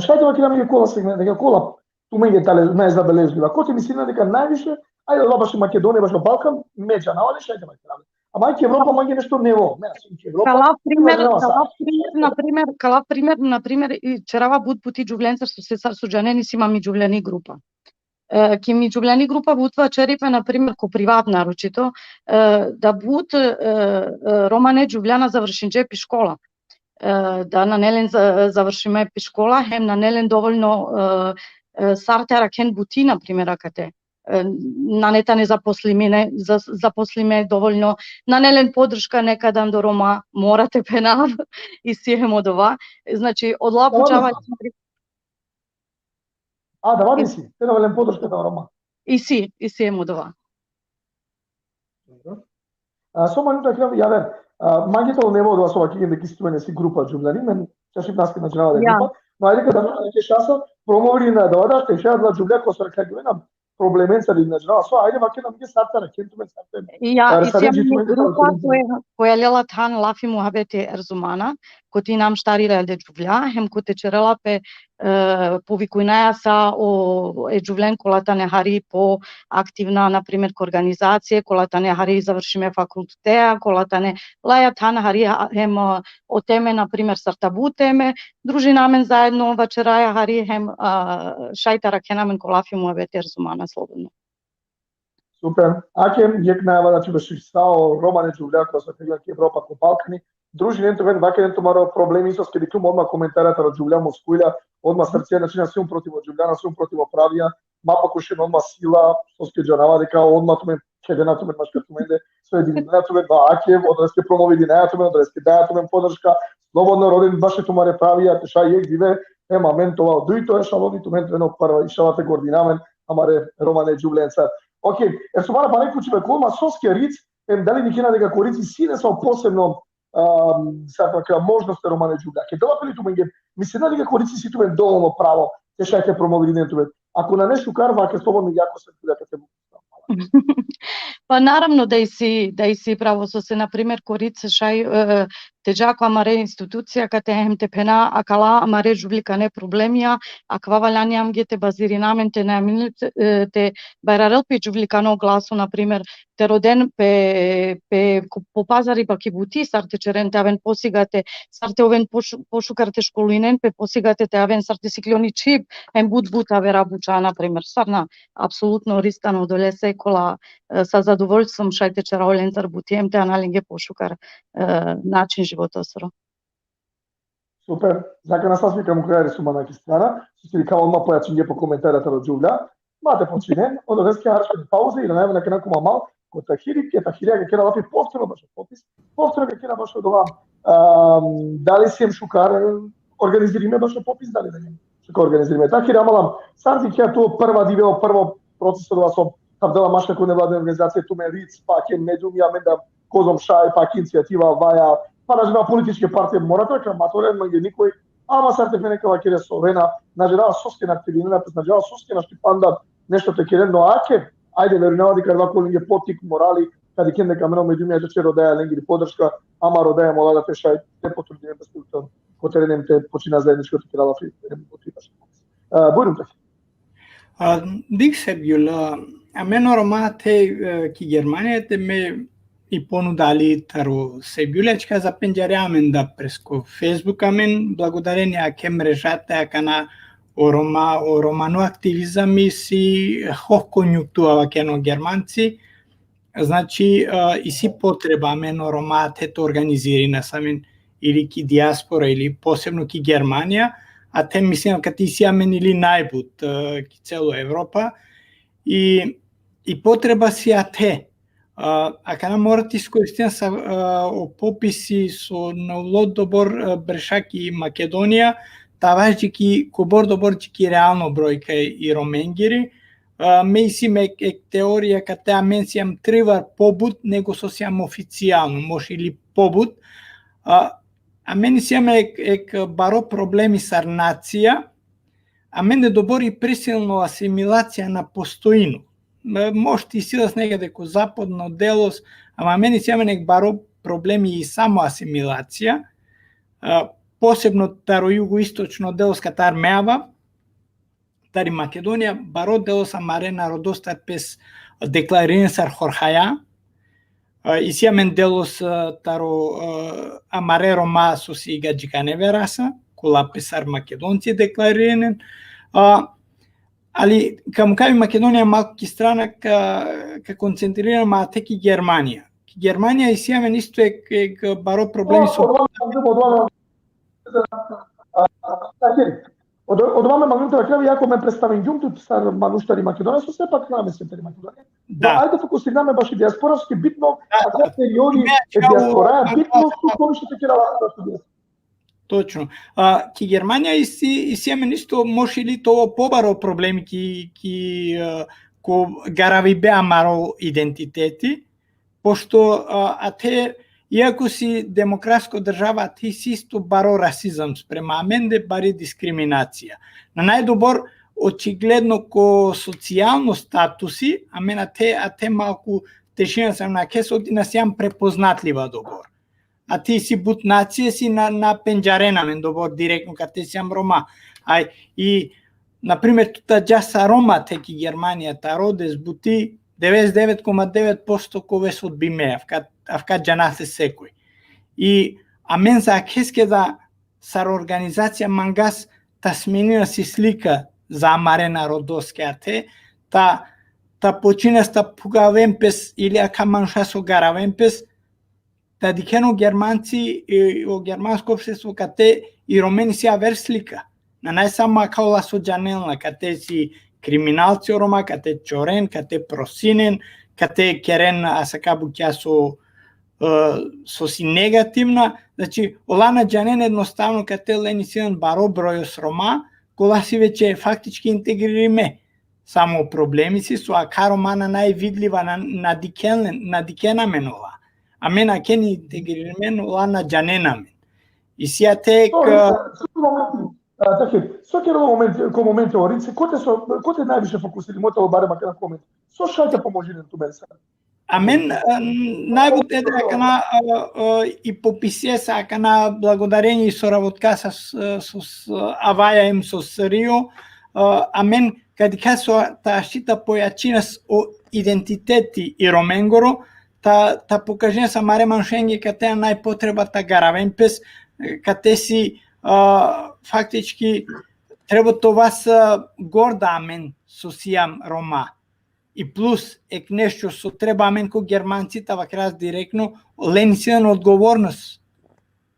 Šaj te vakera amenge kola segmenta, deka kola tumenge tane najzabeležljiva. Kote mislinea deka najviše, ajde, odola bašo Makedonija, bašo Balkan, me džanav, ali šaj te vakera. Ama ki Evropa mange nešto nevo, me, znači, ki Evropa. Kala primer, Džanav, kala sa- primer, na primer, kala primer, na primer, i ćerava but buti džuvlencar so se sar so džanen, isi ma mi džuvleni grupa. E, ki mi džuvleni grupa but vaćeri pe, na primer, ko privat naročito, e, da but, e, e, romane džuvlja na završinđe pi škola. E, da nane len za-, završime pi škola, hem nane len dovoljno, e, e, sar te arakhen buti, na primer, akate. E, nane tane zaposlime, za-, zaposlime dovoljno, nane len podrška nekad ando Roma, mora te phenav, isi hem odova. Znači, odola Dobro. bučava A, da, vadi si, te na valen podrška da Roma. Isi, isi hem odova. Dobro. A, so manjum te vakerav, javer, a, mange tano nevo odova so vakergjen deka isi tumen isi grupa džuvljani, me šašipnaske, na džanava da Ja. grupa. No, ajde, kada me ke šansa, promovirina da, da, te šaj adala džuvlja kola so arakhlja tumen, na problemenca ili na džanava so, ajde, vaker amenge sar te arakhen tumen, sar te Ja, Ar isi sar amenge džuvlja grupa tano koja, koja lela than lafi muhabeti, e, Erzumana, koti inam štar iljade džuvlja, hem kote ćerela pe, e, povikujnaja sa o, e džuvlen kola tane hari po aktivna, na primer, ko organizacije, kola tane hari završime fakultetea, kola tane laja than hari, a, hem, e, o teme, na primer, sar tabu teme, družina amen zaedno, vaćeraja hari, hem, a, šaj te arakhena amen ko lafi muhabeti, e Erzumana, slobodno. Super. Ake, jekh najava, znači, baši sa o romane džuvlja kola so arakhlja ki Evropa, ko Balkani, družinen tumen, vakeren tumare problemi, soske dikhljum odma komentara taro džuvlja Moskujla, odma srcija, znači, na sium protiv o džuvlja, na sium protiv o pravija, ma pokušen odma sila, soske džanava deka odma tumen, kedena tumen maškar tumende, sojedinina tumen, ba, ake, odoleske promovirinaja tumen, odoleske daja tumen podrška, slobodno roden baši tumare pravija, te šaj jekh dive, hem amen te ova o dujto, e šaloni tumen te oven o prva, inšala, te gordina amen amare romane džuvlenca. Okej, e, Erzumana, pana jekh pučibe, kola, ma soske Ric, em, dali dikhena deka ko Ric isi nesavo posebno, am, sar te vakera, možnost e romane džuvlja? Ke dela pe li tumenge, mislinena deka ko Ric isi tumen dovoljno pravo te šaj te promovirinen tumen? Ako nane šukar, vaker slobodno, jako se džuvlja kate. Pa naravno da isi, da isi pravo, sose, na primer, ko Ric šaj, e, te dža ko amare institucija, kate hem te phena akala amare džuvlikane problemija, akava valjani amenge te bazirina amen, te na amen, e, te bajrarel pe džuvlikano glaso, na primer, te roden pe, pe ko-, po pazari pa ki buti, sar te ćeren te aven posigate, sar te oven pošu-, pošukar te školinen pe posigate, te aven sar te sikljoni čhib, hem but, but avera buća, na primer, sar na, apsolutno Ric tano odolese kola, e, sa zadovoljstvom šaj te ćera olencar buti hem te ana lenge pošukar, e, način životosoro. Super. Za akana sasvika mukhaja, e Erzumana, ki strana, so si dikha odma pojačinđe po komentara taro džuvlja. Ma te počinen, odoleske harš ki pauza, irana amen akana ko ma mal, ko Tahiri, ke Tahiri ka kera lafi povtorno bašo popis, povtorno ka kera bašo dova, am, dali siem šukar organizirime bašo popis, dali da siem šukar organizirime. Tahiri, amal, sar dikhea tu prva dive, o prvo proces odova so tavdela maškar ko nevladine organizacije, tumen Ric, pa ke mediumi, amen da kozom šaj, pa ki inicijativa Vaja, pa, na džanav, političke partije, mora te vakera, ma te oven mange nikoj, ama sar te phene, ka vakere so ovena, na džanav soske na aktivinena pes, na džanav soske našti panda nešto te keren, no ake, ajde, verujnava deka adava ka ovel lenge potik, morali, ka dikhen deka amen o mediumi ađahar rodaja lengiri podrška, ama rodaja mola da te šaj te potrudinen pes ko teren hem te počina zajedničko te kera lafi, em, o tri baš. E, bujrum, Tahiri. A, dik, Sergjul, a, amen o Roma te, e, ki Germanija te me i ponuda li taro Sergjul, ačhika zapinđarja amen da presko Facebook amen, blagodareni ake mreža te akana o Roma, o romano aktivizam isi ho konjunktura, vakerena o Germanci, znači, e, isi potreba amen o Roma te, te organizirina sa amen ili ki dijaspora ili posebno ki Germanija, Athe mislinav kate isi amen ili najbut, e, ki celo Evropa, i, i potreba si athe. A, akana mora te iskoristina sa, a, o popisi so na ulo dobor, a, berša ki Makedonija, te avaš dži ki kobor dobor dži ki realno brojka i Romengiri. A, me isi amen ek, ek teorija kate amen sijam trivar pobut nego so sijam oficijalno, moš ili pobut. A, amen sijam ek, ek baro problemi sar nacija, amende dobor i prisilno asimilacija na postojini. E, moš te isi las negde ko zapadno delos, ama amen sijam amen ek baro problemi i samo asimilacija, a, posebno taro jugoistočno delos katar me avav, tari Makedonija, baro delos amare narodostar pes deklaririnen sar Horhaja, a, isi amen delos, a, taro, a, amare Roma so si gadžikane verasa, kola pes sar Makedonci deklaririnen, a, ali ka mukhav i Makedonija malko ki strana, ka, ka koncentririnama athe ki Germanija. Ki Germanija isi amen isto ek, ek baro problemi so... Odova, odova, odova, a, a, Tahir, odova, odova me mangljum te vakerav, iako me predstavingjum tut sar manuš tari Makedonija, so sepak na amen sijam tari Makedonija. Da. Ajde fokusirina amen baši dijaspora, so ki bitno, da, akava periodi e dijaspora, bitno so poviše te kera baši dijaspora. Točno. A, ki Germanija isi, isi amen isto, moš ili te ovel pobaro problemi ki, ki, a, ko garavibe amaro identiteti, pošto, a, athe, iako si demokratsko država, athe isi isto baro rasizam sprema amende, bari diskriminacija. Na najdobor, očigledno ko socijalno statusi, amen athe, athe malku tešina sijam, na khes oti na sijam prepoznatljiva dobor. Athe isi but nacije so na, na pendžarena amen dobor direktno kate sijam Roma. Aj, i, na primer, tu te dža sa Roma athe ki Germanija, te rodes buti, devedeset devet koma devet posto ka oves odbime, avka, avka džanate sekoj. I amen za akheske da sar organizacija mangas te smenina si slika za amare narodoske athe, te, te počina te phukaven pes ili akha manuša so garaven pes, te dikhen o Germanci, e, o germansko opštestvo kate i Romeni si aver slika. Na, naj samo akha ola so džanen la, kate si kriminalci o Roma, kate čoren, kate prosinen, kate keren asaka bukja so, e, so si negativna. Znači, ola na džanen ednostavno kate len isi len baro brojos Roma, kola si veće faktički integririme. Samo problemi si so akha Roma na najvidljiva, na, na dikhen len, na dikhena amen ola. Amen akhen integririme, ola na džanena amen. Isi athe ek, so, so, so momenti, a, Tahir, so kerela momenti, ko momenti o Rinci, kote so, kote najviše fokusirimo, te barem akana ko momenti. So šaj te pomožinen tumen sar? Amen, a, najbut ede akana, a, a, i popisesa akana blagodarenie i sorabotka sa s-, s-, s-, Avaja em so Rio, a, amen ka dikha so te ašti te pojačina o identiteti i Romengoro, te, te pokažina sa amare manušenge kate najpotreba te garaven pes, kate si, a, faktički treba te ova, a, gorda amen so sijam Roma. I plus, ek nešto so treba amen ko Germanci te vakera direktno, len isi len odgovornost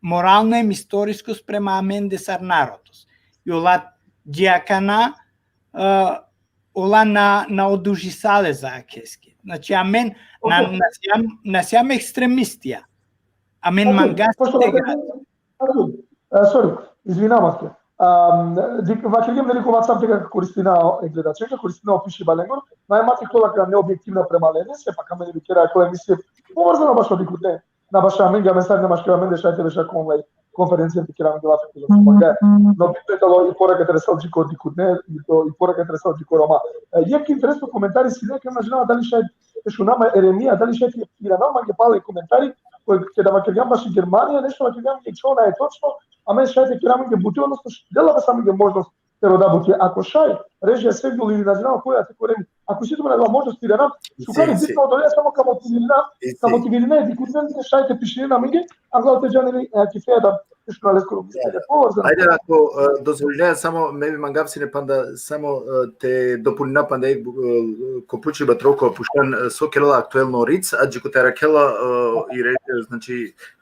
moralno em istorisko sprema amende sar narodos. I ola dži akana, a, ola na, na odužisale za akeske. Znači, amen na, okej, na sijam, na sijam ekstremistija. Amen, okej, mangas pošto te vakerav, gra- Artur, e, sorry, izvinava se. Am, dik-, vakergjum, neli, ko WhatsApp deka ka koristina e gledačenca, ka koristina o pišiba lengoro, naj ma te kola ka neobjektivna prema lende, sepak amen bi kera kola emisija povrzana bašo dikhutne, na bašo amenge, amen sar na maškar amende šaj te beša ko online konferencija te kera amenge lafi. Manga, no bitno tano i poruka te resel dži ko dikhutne, i to i poruka te resel dži ko Roma. E, jekh interesno komentari sine, ka na džanav dali šaj te šunav ma Eremija, dali šaj te iranav mange pale komentari, koj keda vakergjam baši Germanija, nešto vakergjam jekh čhavo nane točno, amen šaj te kera amenge buti, odnosno š-, dela bes amenge možnost te roda buti. Ako šaj, režija Sevgjul ili na džanav koj, a te koreni. Ako si tumen adava možnost te iranav, šukar, si, si, bitno odolea samo ka motivirina, si, ka motivirina e dikhutnen šaj te pišinen amenge, a glavno te džanen i, e, akifea da te šuna leskoro mišljenje. Ajde, ako, e, dozvolinea, samo me bi mangav sine panda, samo, e, te dopolnina panda, e, ko pučiba tro kova pučljan, e, so kerela aktuelno Rinci, a dži kote arakhela, e, i režija, znači,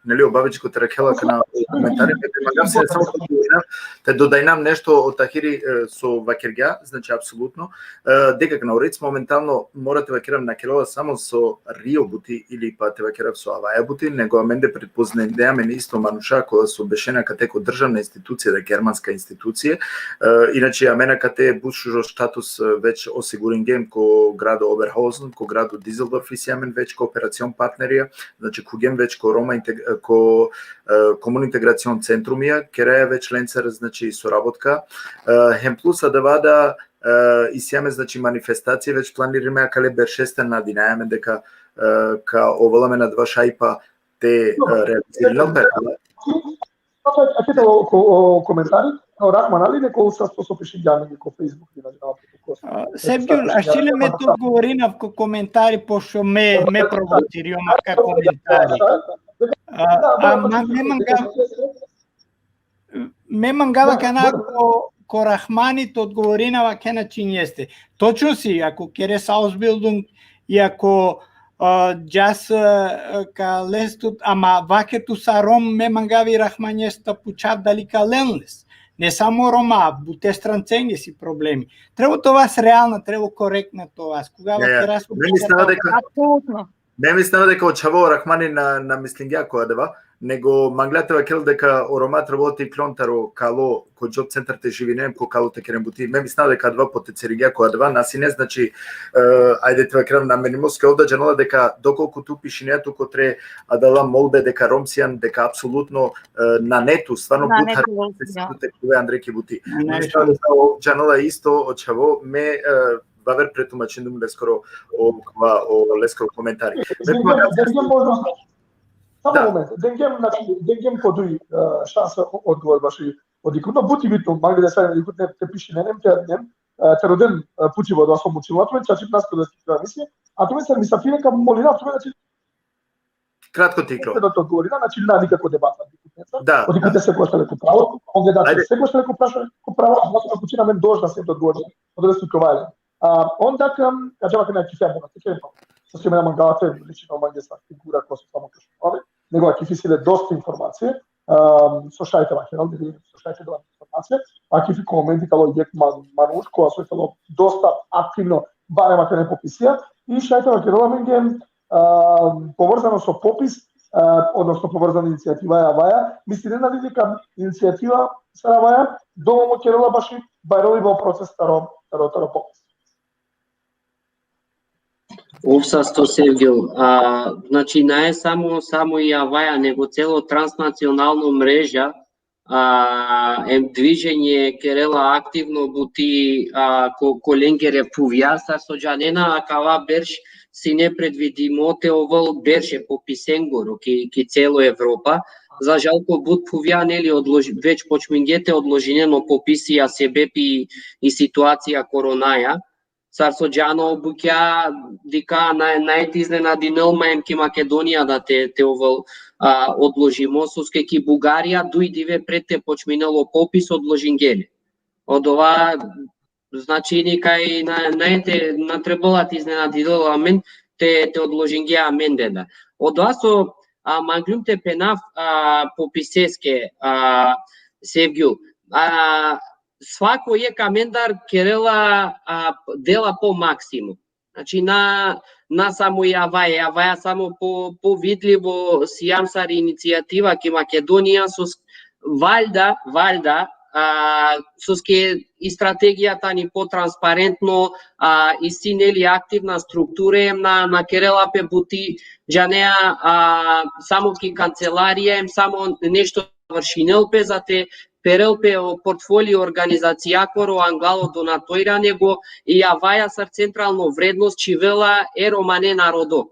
neli, o Babić ko te rakhela kana komentari, me te mangam sine samo te dodajnam, te dodajnam nešto o Tahiri, e, so vakergja, znači, apsolutno, e, deka kana o Ritz momentalno, mora te vakerav, na kerela samo so Rio buti ili pa te vakerav so Avaja buti, nego amende pretpoznajnea amen isto manuša kola so bešena kate ko državna institucija, da germanska institucija, e, inače amen kate but šužo status, e, već osiguringjem ko grado Oberhausen, ko grado Düsseldorf isi amen već kooperacion partnerija, znači, khugjem već ko Roma integ-, ko, e, komun integracion centrumija, keraja već lencar, znači, sorabotka. E, hem plus adava da, e, isi amen, znači, manifestacije već planirime akale beršeste, nadinaja amen deka, e, ka ovel amen adava šajipa te, e, realizirinel pe. Ake o, o, o komentari, o Rahman Ali, neko sa so, so piše jani ko Facebook, ne znam, ko, ko, A, Sevgjul, a šile me te odgovorinav ko komentari, pošto me, me provocirgjo ma ka komentari. A, a, ma, me mangava, me mangava kana ko, ko Rahmani te odgovorinav akana činjeste. Točno si, ako keres Ausbildung, i ako, a, džas, a, ka les tut, ama vake tu sa Rom, me mangavi Rahmanjeste pučav dali ka len les. Ne samo Roma, bute strancenge si problemi. Treba te ovas realna, treba korektna te ovas. Koga vakeras, me mislinava deka, apsolutno, me mislinava deka o čhavo Rahmani na, na mislingja ko adava, nego manglja te vakerel deka o Roma trebela te iklon taro kalo, ko job centar te živinen, ko kalo te keren buti. Me mislinava deka adava potenciringja ko adava, na sine, znači, e, ajde te vakerav, na menimoske ovda, džanela deka dokolku tu pišinea tu kotre adala molbe deka Rom sian, deka apsolutno, e, nane tu, stvarno but hari te kuve andre ki buti. Me mislinava deka o, džanela isto o čhavo, me, e, vaver pretumačindum leskoro o, o, o leskoro komentari. Me, dengjem, dengjem možda, samo moment, dengjem, znači, dengjem po duj, e, šansa o, odgovor baši o dikhutno, but i bitno, mangle da sa dikhutne te pišinen, te, e, te roden, e, pučiba odova so mučinela tumen, čačip nas ko da misli, a tumen sar misafire ka molinav tumen, znači, kratko te iklon. Da te odgovorinav, znači, na nikako debata. Da, o dikhutne sekoš tano ko pravo, o gledači sekoš tano ko prašanje, ko pravo, a nas ka pučina, amen dolžna sem da odgovorina. Odova si kovale. A, onda ka, ka džava ka na kife mora, te kere pa. Sa si me na mangava te, lično mange sa figura ko so samo kaš, nego aki fisile dosta informacije, um, so šaj te vakerel, so šaj te dola informacije, aki fi ko momenti kalo jek man-, manuš, kova so telo dosta aktivno, barem akana popisija, i šaj te vakerel amenge, um, povrzano so popis, uh, odnosno povrzano inicijativa e Avaja, mislinena li deka inicijativa sar Avaja, dovoljno kerela baši bajroliba o proces taro, taro, taro popis. Ov sasto, Sevgjul, a, znači, nae samo, samo i Avaja, nego celo transnacionalno mreža, a, em dviženje kerela aktivno buti, a, ko, ko lengere phuvja, sar so džanena, akava berš sine predvidimo te ovel berš e popisengoro ki, ki celo Evropa. Za žal, ko but phuvja, neli, odloži-, već počmingje te odložinen o popisi, a sebepi i situacija koronaja. Sar so džana o bukja, deka na-, nae te iznenadinel ma em ki Makedonija da te, te ovel, a, odložimo, soske ki Bugarija duj dive pred te počminel o popis odložingje le. Odova, znači, nikaj na, nae te, na trebela te iznenadinel amen, te, te odložingje amende da. Odova so, a, mangljum te phenav, a, popiseske, a, Sevgjul, a, svako jek amendar kerela, a, dela po maksimum. Znači, na, na samo i Avaja, Avaja samo po, po vidlivo sijam sar inicijativa ki Makedonija, so s-, valjda, valjda, a, soske i strategija tani po transparentno, a, isi, neli, aktivna struktura, em na, na kerela pe buti, džanea, a, samo ki kancelarija, em samo nešto vršinel pe, za te perel pe o portfolio organizacijakoro anglalo donatorja, nego i Avaja sar centralno vrednost čhivela e romane narodo.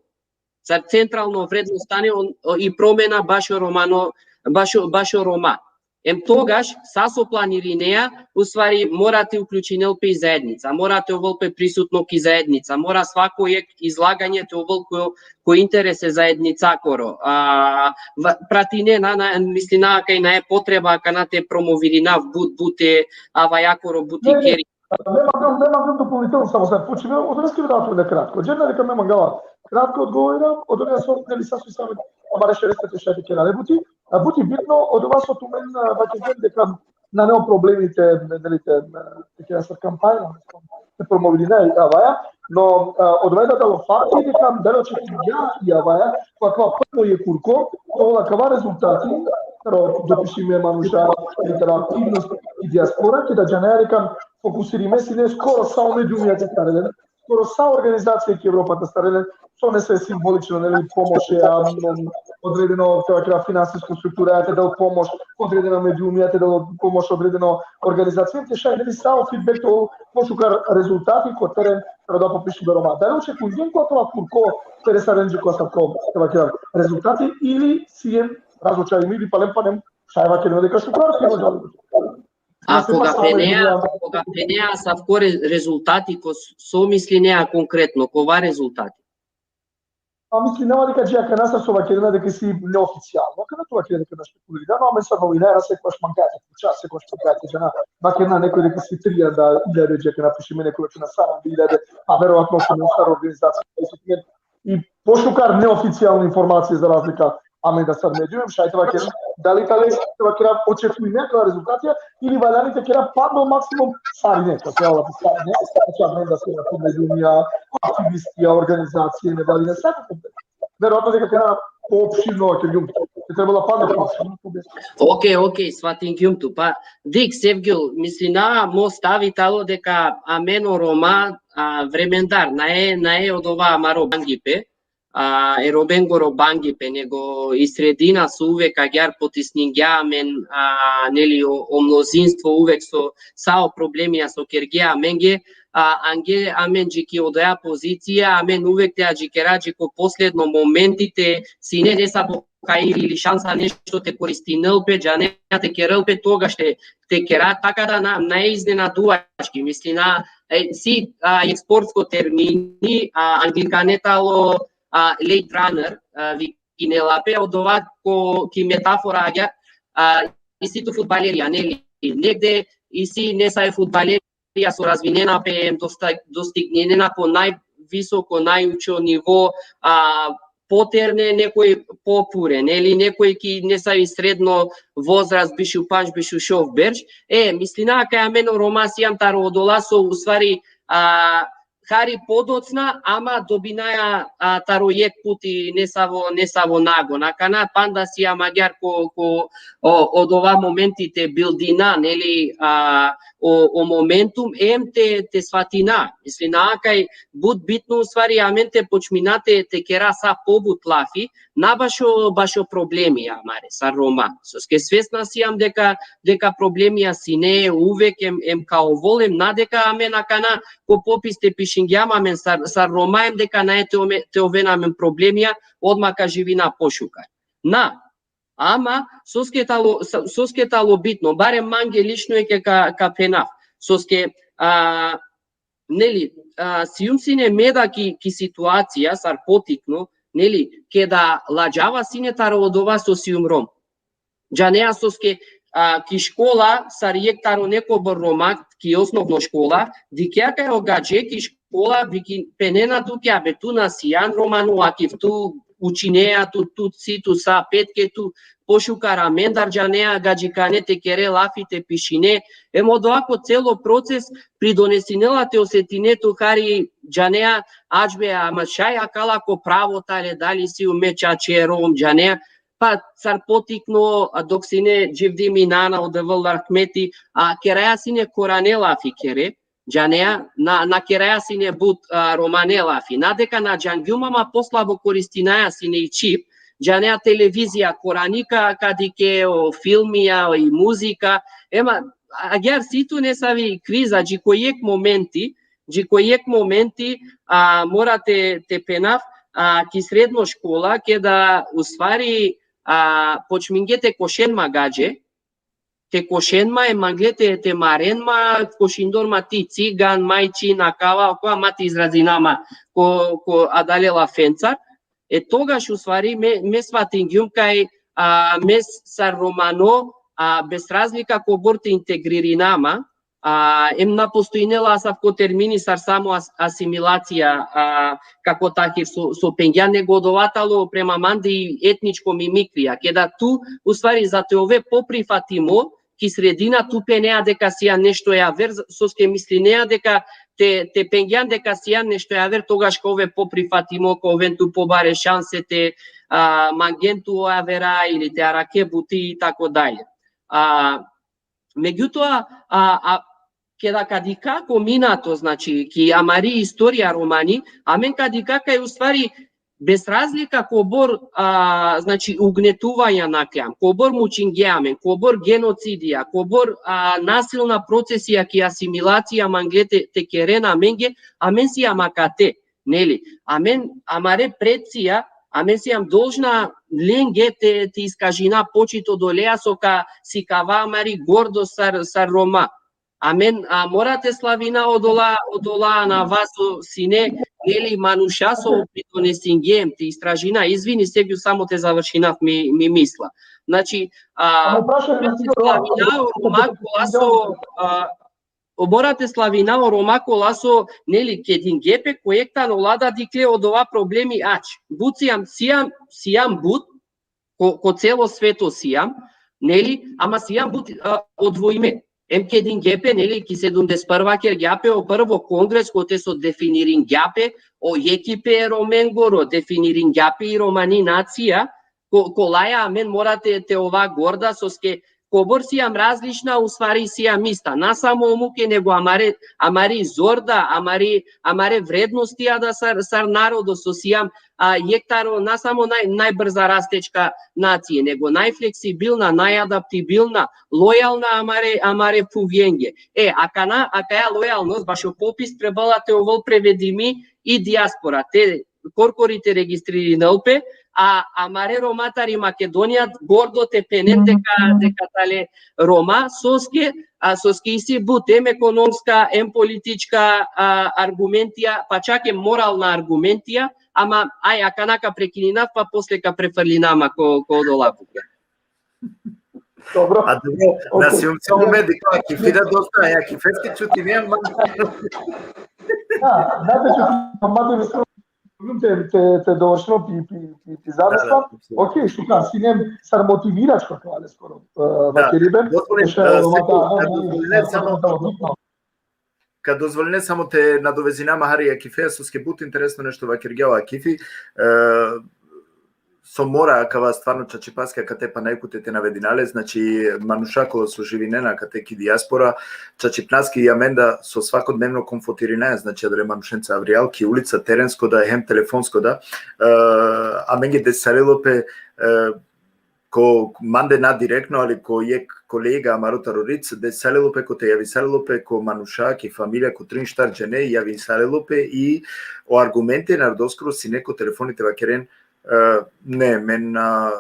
Sar centralno vrednost tani on, o, i promena bašo romano, bašo, bašo Roma. Em togaš, sa so planirinea, u stvari, mora te uključinel pe i zaednica, mora te ovel pe prisutno ki zaednica, mora svako jek izlaganje te ovel ko, ko interes e zaednicakoro. A, va-, pratine, na, na, mislinava kaj nae potreba akana te promovirinav but, but e Avajakoro buti, keri Me mangava, me mangava dopolnitelno, samo sar počinea, odoleske me dava tumen kratko. Džana deka me mangava kratko odgovorinam, odoleske so, neli, sa so i sa amen, amare šereste te šaj te kera buti, a buti bitno, odova so tumen, a, vakergjen deka nane o problemi te, neli, te, te kera sar kampanja, te promovirina i avaja, no, a, odova da dalo fakti deka dalo čekija i avaja, pa kava prvo e kurko, to ola kava rezultati, taro dopišime manuša, ili taro aktivnost i dijaspora, keda džanaja deka fokusirime sine skoro sa o mediumija te stare len, skoro sa organizacije ki Evropa te stare len, so nese simbolično, neli, pomoš, a, m, odredeno, te vakera, finansisko struktura, te dal pomoš, odredeno mediumija, te dal pomoš, odredeno organizacije, te šaj, neli, sa o feedback to pošukar rezultati ko teren, taro da popišime Roma. Dali očekujgjen ko taro kurko, te resarenđe ko asavko, te vakera, rezultati, ili sien razočarimi, ili palem, palem, šaj vakera deka šukar, kino džali. A koga penea, koga penea asavko re-, rezultati, ko s-, so mislinea konkretno, kova rezultati? A mislinava deka dži akana sar so vakerena deka si neoficijalno, akana tu vakerena deka na špekulirina, no amen sar novinaja, sekogaš mangaja te puča, sekogaš mangaja te džana, vakerena nekoj deka si trianda iljade, dži akana pišime, nekoj računa saranda iljade, a verovatno so sar organizacija, i pošukar neoficijalna informacija za razlika amen da sar medium, šaj te vakera, dali tale te vakera očekujme kava rezultatija, ili valjani te kera panda o maksimum sarine, te kera la sarine, znači amen da sar mediumija, aktivistija, organizacije, nevladine, svako. Verovatno deka kera poopštino, te ljum, te trebala panda poopštino. Ok, ok, svatingjum tu. Pa, dik, Sevgjul, mislina, mo stavi talo deka amen o Roma, a, vremendar, nae, nae odova amaro bangipe, a, e Romengoro bangipe, nego i sredina so uvek agjaar potisningja amen, a, neli, o, o mnozinstvo uvek so, sa o problemija so kergja amenge, a, ange amen dži ki odoja pozicija, amen uvek te adžikera dži ko posledno momenti te sine nesavo hairi ili šansa nešto te koristinel pe, džanea, te kerel pe, togaš te, te kera, taka da na, na iznenaduvački, mislina, e, si, a, i sportsko termini, a, anglikane talo, a, late runner, a, vikinela pe, odova ko, ki metafora agjaar, a, isi tu fudbalerija, neli, negde isi nesave fudbalerija so razvinena pe, dosta-, dostigninena po najvisoko, najučo nivo, a, poterne, nekoj popure, neli, nekoj ki nesavi sredno vozrast, bišu pandž, bišu šov berš. E, mislina kaj amen o Roma sijam taro odola so, u stvari, a, hari podocna, ama dobinaja, a, taro jekh puti nesavo, nesavo nagon. Akana panda sijam agjaar ko, ko, o, odova momenti te bildina, neli, a, o, o momentum, em te, te svatina. Mislina kaj but bitno, u stvari, amen te počmina te, te kera sa pobut lafi, na bašo, bašo problemija amare, sar Roma. Soske svesna sijam deka, deka problemija sine uvek, em, em ka ovel, em na deka amen akana ko popis te pišingjam amen sar, sar Roma, em deka nae te ome-, te oven amen problemija, odma ka živina pošukar. Na, ama, soske talo, so-, soske talo bitno, barem mange lično eke ka, ka phenav. Soske, a, neli, a, sijum sine me da ki, ki situacija, sar potikno, neli, keda ladžava sine taro odova so sijum Rom. Džanea, soske, a, ki škola, sar jekh taro nekobor Roma, ki osnovno škola, dikhea kaj o gadže ki škola, viki-, phenena tuke, abe, tu na sian romano, akava tu učinea, tu, tu si, tu sa petke, tu pošukar amendar, džanea, gadžikane te kere lafi, te pišine. Em odova ko celo proces pridonesinela te osetine tu hari, džanea, adžbe, ama šaj akala ko pravo tale, dali sijum me čače Rom, džanea, pa sar potikno, a, dok sine dživdi mi nana, o Devel rahmeti, a, keraja sine korane lafi kere, džanea, na, na keraja sine but, a, romane lafi. Na deka na džangjum, ama poslabo koristinaja sine i čhib, džanea, televizija korani ka, ka dikhe, o filmija, o i muzika, ema, agjaar si tu nesavi kriza, dži ko jekh momenti, dži ko jekh momenti, a, mora te, te phenav, a, ki sredno škola, keda, u stvari, a, počmingje te košen ma gadže, te košen ma, e mangle te, te maren ma, košindor ma ti cigan, majčin, akava, okova, ma te izrazina ma ko, ko adale lafencar. E togaš, u stvari, me, me svatingjum kaj, a, me sar romano, a, bez razlika kobor te integririna ma, A, em na postojinela asavko termini sar samo as-, asimilacija, a, kako takir so, so pengjan, nego odova tano prema mande i etničko mimikrija. Keda tu, u stvari, za te ove poprifatimo ki sredina, tu penea deka sian nešto javer, soske mislinea deka te, te pengjan deka sian nešto javer, togaš ka ove poprifatimo, ka oven tu pobare šanse te, a, mangen tu o javera ili te arake buti i tako dalje. A, megjutoa, a, a, keda ka dikha ko minato, znači, ki amari istorija romani, amen ka dikha kaj u stvari, bez razlika kobor, a, znači, ugnetuvanja nakhljam, kobor mučingje amen, kobor genocidija, kobor, a, nasilna procesija ki asimilacija mangle te, te keren amenge, amen sijam akate, neli? Amen, amare precija, amen sijam dolžna lenge te, te iskažina počit odoleja so ka sikava amari gordo sar, sar Roma. Amen, a, mora te slavina odola, odola anava so sine, neli, manuša so pridonesingje, te istražina, izvini, Sergio, samo te završinav mi, mi misla. Znači, a, Amo prašanje, mora te slavina o Roma kola so, a, o mora te slavina o Roma kola so, neli, kedingje pe ko jekh tano ola da dikhle odova problemi ač. But sijam, sijam, sijam but, ko, ko celo sveto sijam, neli, ama sijam but, a, odvojime. Em kedingje pe, neli, ki sedumdeset prva kergja pe o prvo kongres, kote so definiringja pe o jekhipe e Romengoro, definiringja pe i romani nacija, ko, kolaja amen mora te, te ova gorda, soske kobor sijam različna, u stvari sijam ista. Na samo o muke, nego amare, amari zorda, amari, amare vrednostija da sar, sar narodo so sijam, a, jekh taro, na samo naj-, najbrza rastečka nacije, nego najfleksibilna, najadaptibilna, lojalna amare, amare phuvjenge. E, akana, akaja lojalnost, bašo popis trebela te ovel prevedimi i dijaspora, te korkori te registririnel pe, a amare Roma tari Makedonija gordo te phenen deka, deka tale Roma, soske, a, soske isi but em ekonomska, em politička, a, argumentija, pa čak em moralna argumentija, ama aj, akana ka prekininav, pa posle ka prefrlinav ma ko, ko odola buke. Dobro. A dobro, okej. Na sijum samo me dikha, Akifi da dosta, e, Akifeske čutinea, ma. Da, znate, čutinea, ma da te, te, te dovršno pi, pi, pi, pi zamisla. Da, da, apsolutno. Okej, šukar, sine sar motiviračko, kale skoro, e, da, vakeriben. Dozvolin, e, e, sekund, kad dozvoline samo, kad dozvoline samo te nadovezinav ma hari Akifea, soske but interesno nešto vakergja o Akifi, e, so mora akava stvarno čačipaske akate pana jekh puti te navedina le, znači, manuša kola so živinena akate ki dijaspora, čačipnaske i amen da so svakodnevno konfrontirinaja, znači, adale manušenca avrijal, ki ulica, terensko da, hem telefonsko da, e, amenge desisarilo pe, e, ko mande na direktno, ali ko jekh kolega amaro taro Ric, desisarilo pe, kote javisarilo pe ko manuša, ki familija, ko trin štar džene, javisarilo pe i o argumente narodoskoro sine ko telefoni te vakeren, e, ne, me na,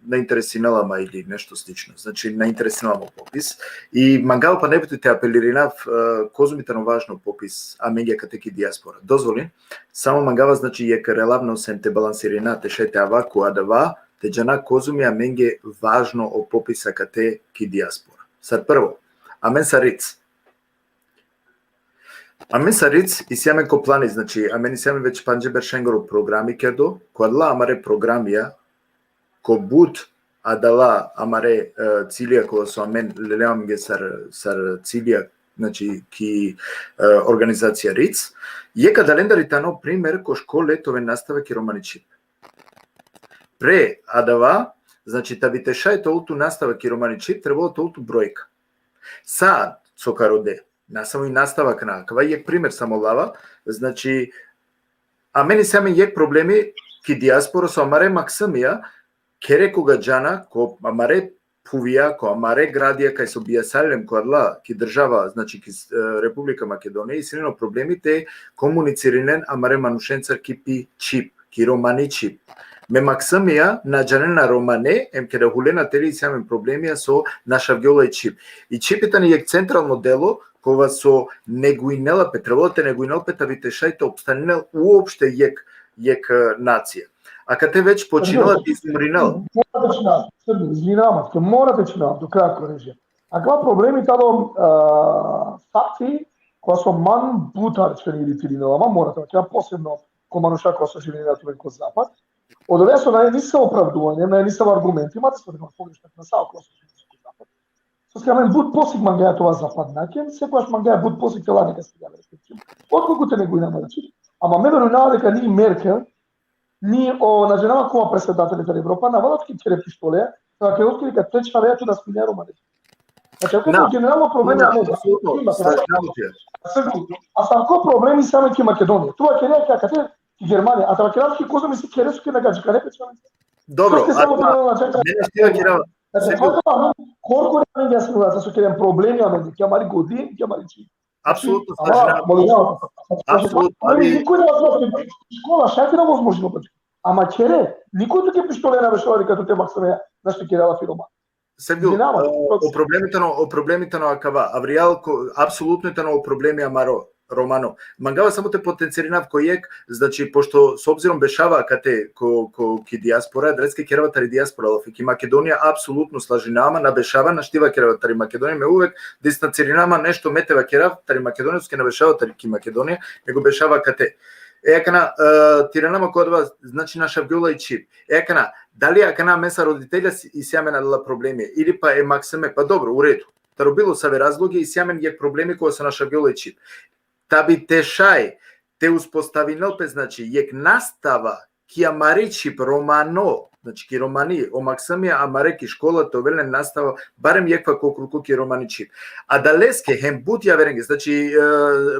na interesinela ma ili nešto slično. Znači, na interesinela ma o popis. I mangava pana jekh puti te apelirinav, e, kozom i tano važno popis amenge akate ki dijaspora. Dozvolin, samo mangava, znači, jekh relavno sem te balansirina, te šaj te ava ko adava, te džana kozom i amenge važno o popis akate ki dijaspora. Sar prvo, amen sar Ric. Amen sar Ric isi amen ko plani, znači, amen isi amen već pandže beršengoro programi kerdo, ko adala amare programija, ko but adala amare, e, cilija kola so amen lele amenge sar, sar cilija, znači, ki, e, organizacija Ric, jekh adalendar i tano primer ko škole te oven nastava ki romani čhib. Pre adava, znači, ta bi te šaj te ol tu nastava ki romani čhib, trebela te ol tu brojka. Sa, so ka rode, na samo i nastava akana, akava jekh primer samo lava, znači, amen isi amen jekh problemi ki dijaspora, so amare maksimija, kere koga džana, ko amare phuvija, ko amare gradija, kaj so bijasarlem ko adala, ki država, znači, ki, e, Republika Makedonija, isi len o problemi te komunicirinen amare manušencar ki pi čhib, ki romani čhib. Me maksimija na džanena romane, em keda hulena teri isi amen problemija so našavgjola i čhib. I čhib i tani jekh centralno delo, kova so neguinela pe, trebela te neguinel pe, ta bi te šaj te opstaninel uopšte jekh, jekh, e, nacija. Akate već počinela te izumrinel. Mora te čhinav, Srbi, izvinava, mora te čhinav do kraja, koreže. Akava problemi tano, e, fakti, kova so man but harčhani iritirinela ma, mora te vakerav, posebno ko manuša kova so živinena tumen ko zapad. Odolea so nane nisav opravduvanje, nane nisav argumenti, ma te so pogrešno na sa kova so živinena ko zapad. Soske amen but posik mangaja te ova zapadnjaken, sekogaš mangaja but posik te la nekas te aver. Otkud te neguina ma, znači. Ama me verujnava deka ni Merkel, ni o, na džanava kova, predsedateli tari Evropa, na valjani te kere pištole, na kere otkud deka te čhave tu da spinja Romane. Znači, ako Na, generalno problemi na, amo, apsolutno, ima, slažnjam se. Apsolutno. A sar ko problemi samo ki Makedonija. Tu vakerea ki akate, ki Germanija, a tu vakerea ki kozom isi kere so ki na gadžikane pe čhave. Dobro, soske samo a, tu na, na, mene šti vakerava. Znači, sekund. Kor, kor, amen asimilacija so keren problemi amen, ki amari godi, ki amari čhib. Apsolutno, znači, slažnjam. Ama, molim, apsolutno, ali nikoj na, škola, šaj te na vozmožino, pa. Ama kere, nikoj tuke pištole na bešela deka tute maksime, znači, kere la firma. Sevgil, izvinava, e, o problemi tano, o problemi tano akava, avrijal, ko, apsolutno tano o problemi amaro, Romano. Mangava samo te potencirinav ko jekh, znači, pošto s obzirom bešava akate ko, ko, ki dijaspora, adaleske kerava tari dijaspora lafi, ki Makedonija, apsolutno slažinava ma, na bešava, našti vakerava tari Makedonija, me uvek distancirinava ma nešto me te vakerav tari Makedonija, soske na bešava tari ki Makedonija, nego bešava akate. E, akana, e, te irana ma ko adava, znači, našavgjola i čhib. E, akana, dali akana amen sa roditelja si, isi amen adala problemi, ili pa e maksime, pa dobro, u redu. Taro bilo save razlogi, isi amen jekh problemi kova so našavgjola i čhib. Ta bi te šaj te uspostavinel pe, znači, jekh nastava ki amari čhib romano, znači, ki romani, o maksime amare ki škola te ovel len nastava, barem jekh vakar ko krugo ki romani čhib. Adaleske hem but javerenge, znači, e,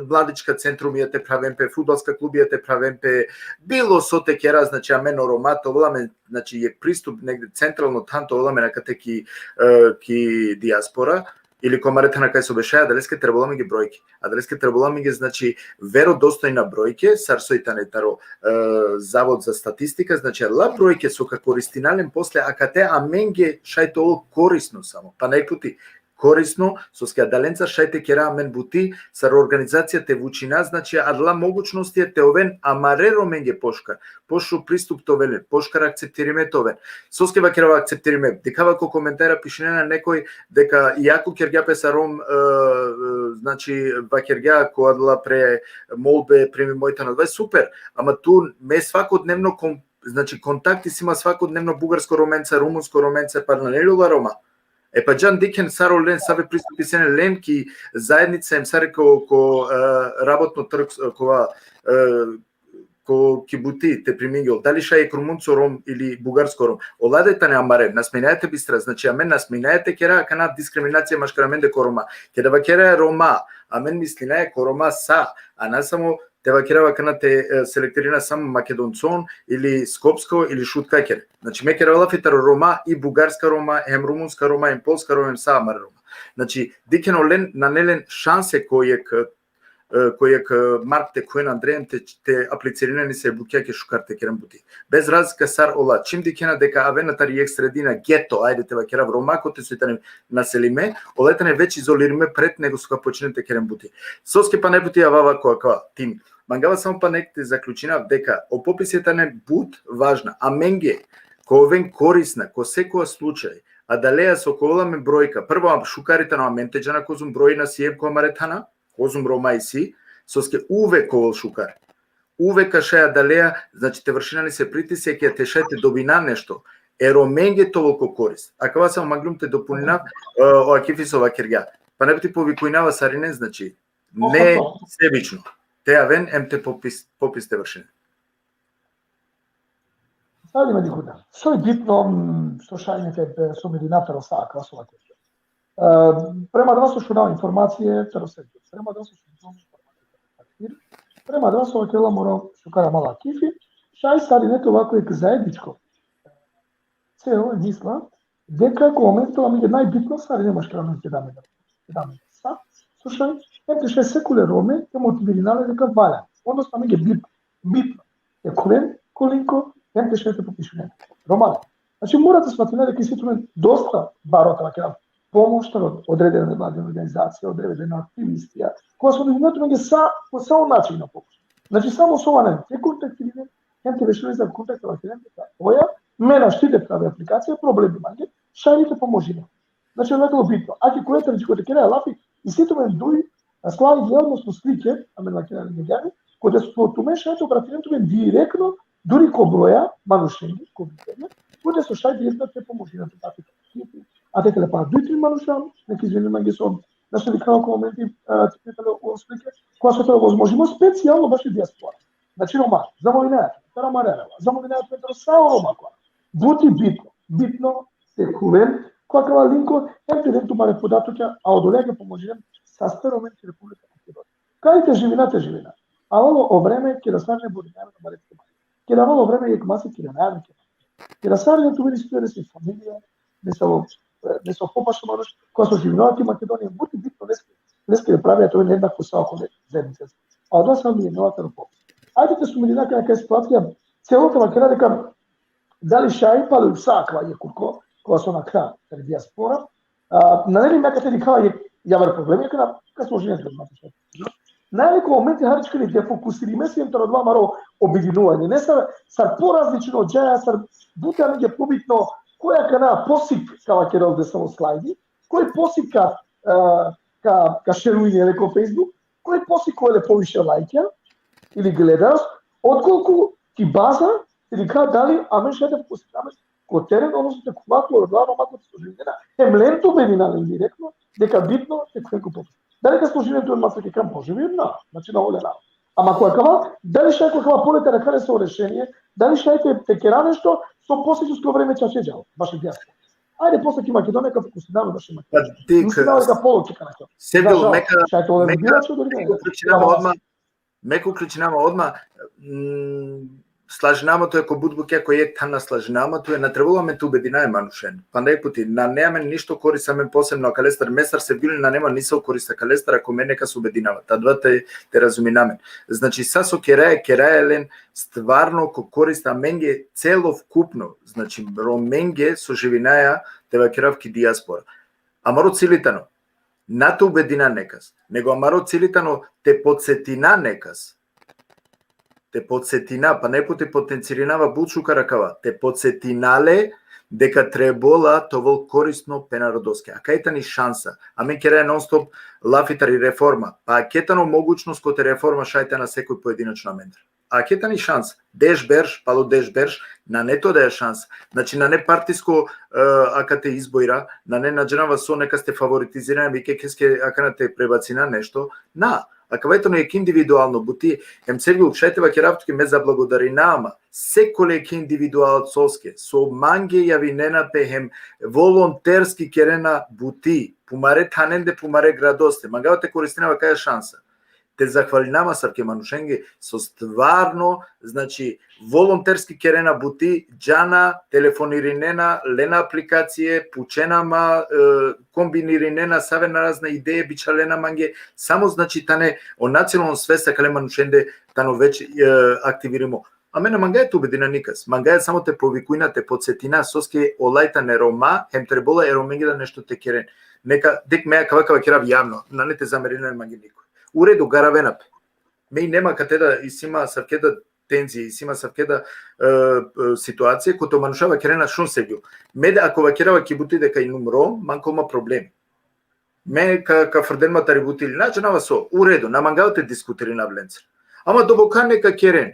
mladička centrumija te phraven pe, fudbalska klubija te phraven pe, bilo so te kera, znači, amen o Roma te ovel amen, znači, jekh pristup negde centralno than te ovel amen akate ki, e, ki dijaspora, ili ko amare thana kaj so bešaja, adaleske trebela amenge brojke. Adaleske trebela amenge, znači, verodostojna brojke, sar soj tane taro, e, Zavod za statistika, znači, adala brojke so ka koristina len posle, akate amenge šaj te ovel korisno samo. Pana jekh puti, korisno, soske adalencar šaj te kera amen buti, sar organizacija te vučina, znači, adala mogućnosti te oven amare Romenge pošukar, pošukar pristup te oven, pošukar akceptirime te oven. Soske vakerava akceptirime? Dikhava ko komentara pišinena nekoj deka iako kergja pe sa Rom, e, e, znači, vakergja ko adala pre molbe, primi moj tano, adava super, ama tu me svakodnevno kom-, znači, kontakti si ma svakodnevno bugarsko Romenca, rumunsko Romenca, pa nane li ola Roma? E pa džan dikhen sar olen, save pristupi sine len ki zajednica, em sar ko, ko, e, rabotno trg, e, kova, e, ko ki buti te primingjon, dali šaj jekh rumunco Rom ili bugarsko Rom. Ola da tane amare, na sminaja te bistra, znači, amen na sminaja te kera akana diskriminacija maškar amende ko Roma. Keda vakera Roma, amen mislinaja ko Roma sa, a na samo te vakera akana te, e, selektirina samo Makedoncon ili Skopsko ili Šutkakere. Znači, me kera lafi taro Roma, i bugarska Roma, hem rumunska Roma, hem polska Roma, hem sa amare Roma. Znači, dikhen olen, nane len šanse ko jekh, e, ko jekh, e, mark te khuven andre, te, te aplicirinen isi bukja ke šukar te keren buti. Bez razlika sar ola, čim dikhena deka avena tari jekh sredina, geto, ajde te vakerav, Roma, kote so tane naselime, ola tane već izolirime pred nego so ka počinen te keren buti. Soske pana jekh puti avava ko akava, Tim. Mangava samo pana jekh te zaključinav deka o popisi tane but važna. Amenge, ka oven korisna, ko sekova slučaj, adaleja so ka ovel amen brojka, prvo, šukar i tano amen te džana kozom broj na siem ko amare thana, kozom Roma isi, soske uvek ka ovel šukar. Uvek ka šaj adaleja, znači, te vršina lese pritisek, te šaj te dobina nešto. E Romenge te ovel ko koris. Akava samo manglum te dopuninav, e, o Akifi so vakergja. Pana jekh puti povikujnava sarinen, znači, ne sebično. Te aven em te popis, popis te vršinen. Sar me dikhuva. Soj bitno, m, so šaj me te, so me dinav taro sa, akava so vakergja. E, prema adava so šunav informacije, taro Sergio. Prema adava so šunav informacije, prema adava so vakerela moro šukar amala Akifi, šaj sarine te ova ko jekh zajedničko ceo, misla, deka ko momento amenge najbitno sarine maškar amen te da amen, te da amen sa, so šaj, em te šaj sekole Rome, te motivirina le deka valja. Odnosno, amenge bit-, bitno te khuven ko linko, em te šaj te popišinen. Romane. Znači, mora te svatina deka isi tumen dosta baro, te vakerav, pomoć taro odredena nevladina organizacija, odredena aktivistija, kova so nudina tumenge sa, ko sa o način pomoć. Znači, samo so amen te kontaktirinen, em te bešinen za kontakt, te vakeren deka oja, me našti te pravi aplikacija, problemi mange, šaj li te pomožinen. Znači, odova tano bitno. Ake kole tane dži kote keraja lafi, isi tumen duj, a, slajdi, odnosno slike, amen vakeraja lenge, kote so tumen šaj te obratinen tumen direktno, duri ko broja manušenge, ko videja, kote so šaj direktno te pomožinen te date. A te kele pa duj trin manuša, neka izvini mange so, znači, dikhava ko momenti, a, te kele o slike, koja so te ovozmožimo specijalno baši dijaspora. Znači, Roma, zamolinaja, taro Marjaneva, zamolinaja taro sa o Roma koja. But i bitno, bitno te khuven ko akava linko, hem te den tumare podatokja, a odoleja ka pomožinen saste Romen ki Republika Makedonija. Kaj te živina, te živina. Avela o vreme keda sar ne budinena na mare te mare. Keda avela o vreme jekh mase keda na jekh. Keda sar ne tumen isto nesave familija, nesavo, e, nesavo popašno manuš, koja so živinela ki Makedonija, but i bitno leske, leske pravija tumen jednako sa okole zajednice. A odova sar mi je nova taro po. Ajde te sumnjina kaj, kaj situacija, celo te vakera deka dali šaj palo sa akava jekh kurko, koja so nakhlja tari dijaspora, a, nane li me akate dikhava jekh javer problemi, kaj na, kaj složinen te odmah. Nane li ko momenti haričkali te fokusirime siem taro odova amaro obedinuvanje, ne sar, sar porazlično džaja, sar but amenge pobitno, koja akana posik ka vakerel desavo slajdi, koj posik ka, a, ka, ka šerujne le ko Facebook, koj posik ka ovel le poviše lajkja ili gledanost, otkolku ki baza, ili ka dali, amen šaj te fokusirina amen ko teren, odnosno te khuva ko odova Roma kote so živinena, hem len te ubedina len direktno, deka bitno te khuven ko popis. Dali ka složinen tumen masa kaj ka poživim? Na, znači, na ole na. Ama ko akava, dali šaj ko akava pole te arakha le so rešenie, dali šaj te, te kera nešto, so posle usko vreme čače džal, baši dijaspora. Ajde, posle ki Makedonija ka fokusirina amen baši Makedonija. Pa dik, mislim da ka polo ki kana. Sevgil, da, me ka, šaj te ole me ka, bilačo dori me ka uključinama odma, me ka uključinama odma, mm, slažinama tut ko but bukja, ko jekh than na slažinama tut, na trebela amen te ubedinaja manušen. Panda jekh puti, nane amen ništo korist amen posebno akalestar, me sar Sevgili nane man nisavo korist akalestar, ako me nekas ubedinava. Ta odova te, te razumina amen. Znači, sa so keraja, keraja len stvarno ko korist amenge celovkupno, znači, Romenge so živinaja, te vakerav, ki dijaspora. Amaro cili tano, na te ubedina nekas, nego amaro cili tano te podsetina nekas. Te podsetina, pa neku te potencirinava but šukar akava, te podsetina le deka trebola te ovel korisno pe narodoske. Akaj tani šansa. Amen keraja non-stop lafi tari reforma. Pa ake tano mogućnost kote reforma šaj te ana sekoj pojedinačno amendar. Ake tani šansa. Deš berš, palo deš berš, nane te odaja šansa. Znači, nane partisko, e, akate izbora, nane, na džanava so, nekas te favoritizirina, vike keske akana te prebacina nešto. Na, akava tano jekh individualno buti, hem Sevgil, šaj te vakerav tuke, me zablagodarinama sekole jekhe individualcoske, so mange javinena pe hem volonterski kerena buti, pumare thanende, pumare gradoste, mangava te koristinav akaja šansa. Te zahvalinama asavke manušenge, so stvarno, znači, volonterski kerena buti, džana, telefonirinena, lena aplikacije, pučena ma, e, kombinirinena, save narazna ideje bičhalena mange, samo, znači, tane o nacionalno svest akale manušende tano već, e, aktivirimo. Amen na mangaja te ubedina nikas, mangaja samo te povikujna, te podsetina, soske olaj tane Roma, hem trebola e Romenge da nešto te keren. Neka, dek, me akava ka vakerav javno, nane te zamerinen mange nikoj. U redu, garavena pe. Me i nema kate da, isi ma asavke da tenzije, isi ma asavke da, e, e, situacije, kote o manuša vakerena šun, Sevgil. Me da ako vakerava ki buti deka inum Rom, man ka ov ma problemi. Me ka, ka frden ma tari buti, na džanava so, u redu, na mangava te diskutirinav lencar. Ama doboka neka keren,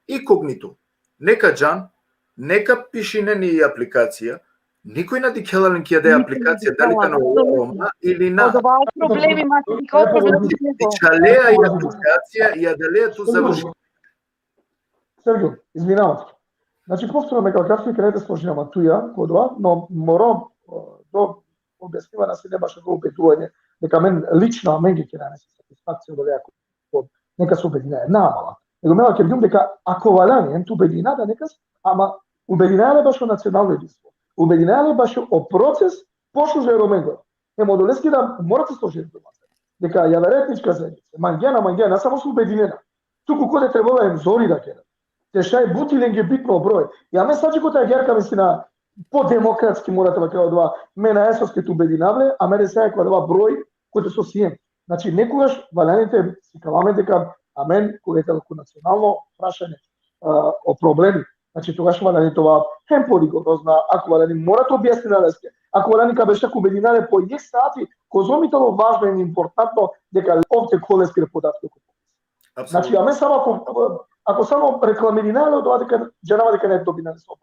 inkognito, neka džan, neka pišinen i aplikacija, nikoj na dikhela len ki adaja aplikacija, dali tano Roma ili na. Odova problemi, ma ti kao problemi. Bičhalea i aplikacija i adalea tu završinea. Sergio, izvinava se. Znači, povtorno me ka vakerav kaj te složinama tuja, ko odova, no moro, e, da objasninav, na sine baš neko ubeduvanje, deka amen lično, amenge kerena satisfakcija odolea ko nekas ubedinaja. Na, amala. Nego me vakergjum deka ako valjani, em te ubedina da nekas, ama ubedinaja le bašo nacionalno jedinstvo. Ubedinaja le bašo o proces pošuže Romengoro. Em odoleske da mora te složinen tu mase. Deka javera etnička zajednica, mangena, mangena, na samo so ubedinena. Tu ko kote trebela em zori da kera. Te šaj buti lenge bitno broj. Ja me sa dži kote agjaar ka mislina podemokratski, mora te vakerav odova. Me nae soske te ubedinav le, a me resaja ko odova broj, kote so siem. Znači, nekogaš valjani te sikava amen deka amen, kote ko nacionalno prašanje, a, o problemi. Znači, togaš valjani te ova hem porigorozna, ako valjani mora te objasnina leske. Ako valjani ka beša ko medinare po jekh sati, kozom i tano važno i importantno deka ov te ovel leskere podatke. Znači, amen samo ako, ako samo reklamirina le, odova deka džanava deka nane dobinena so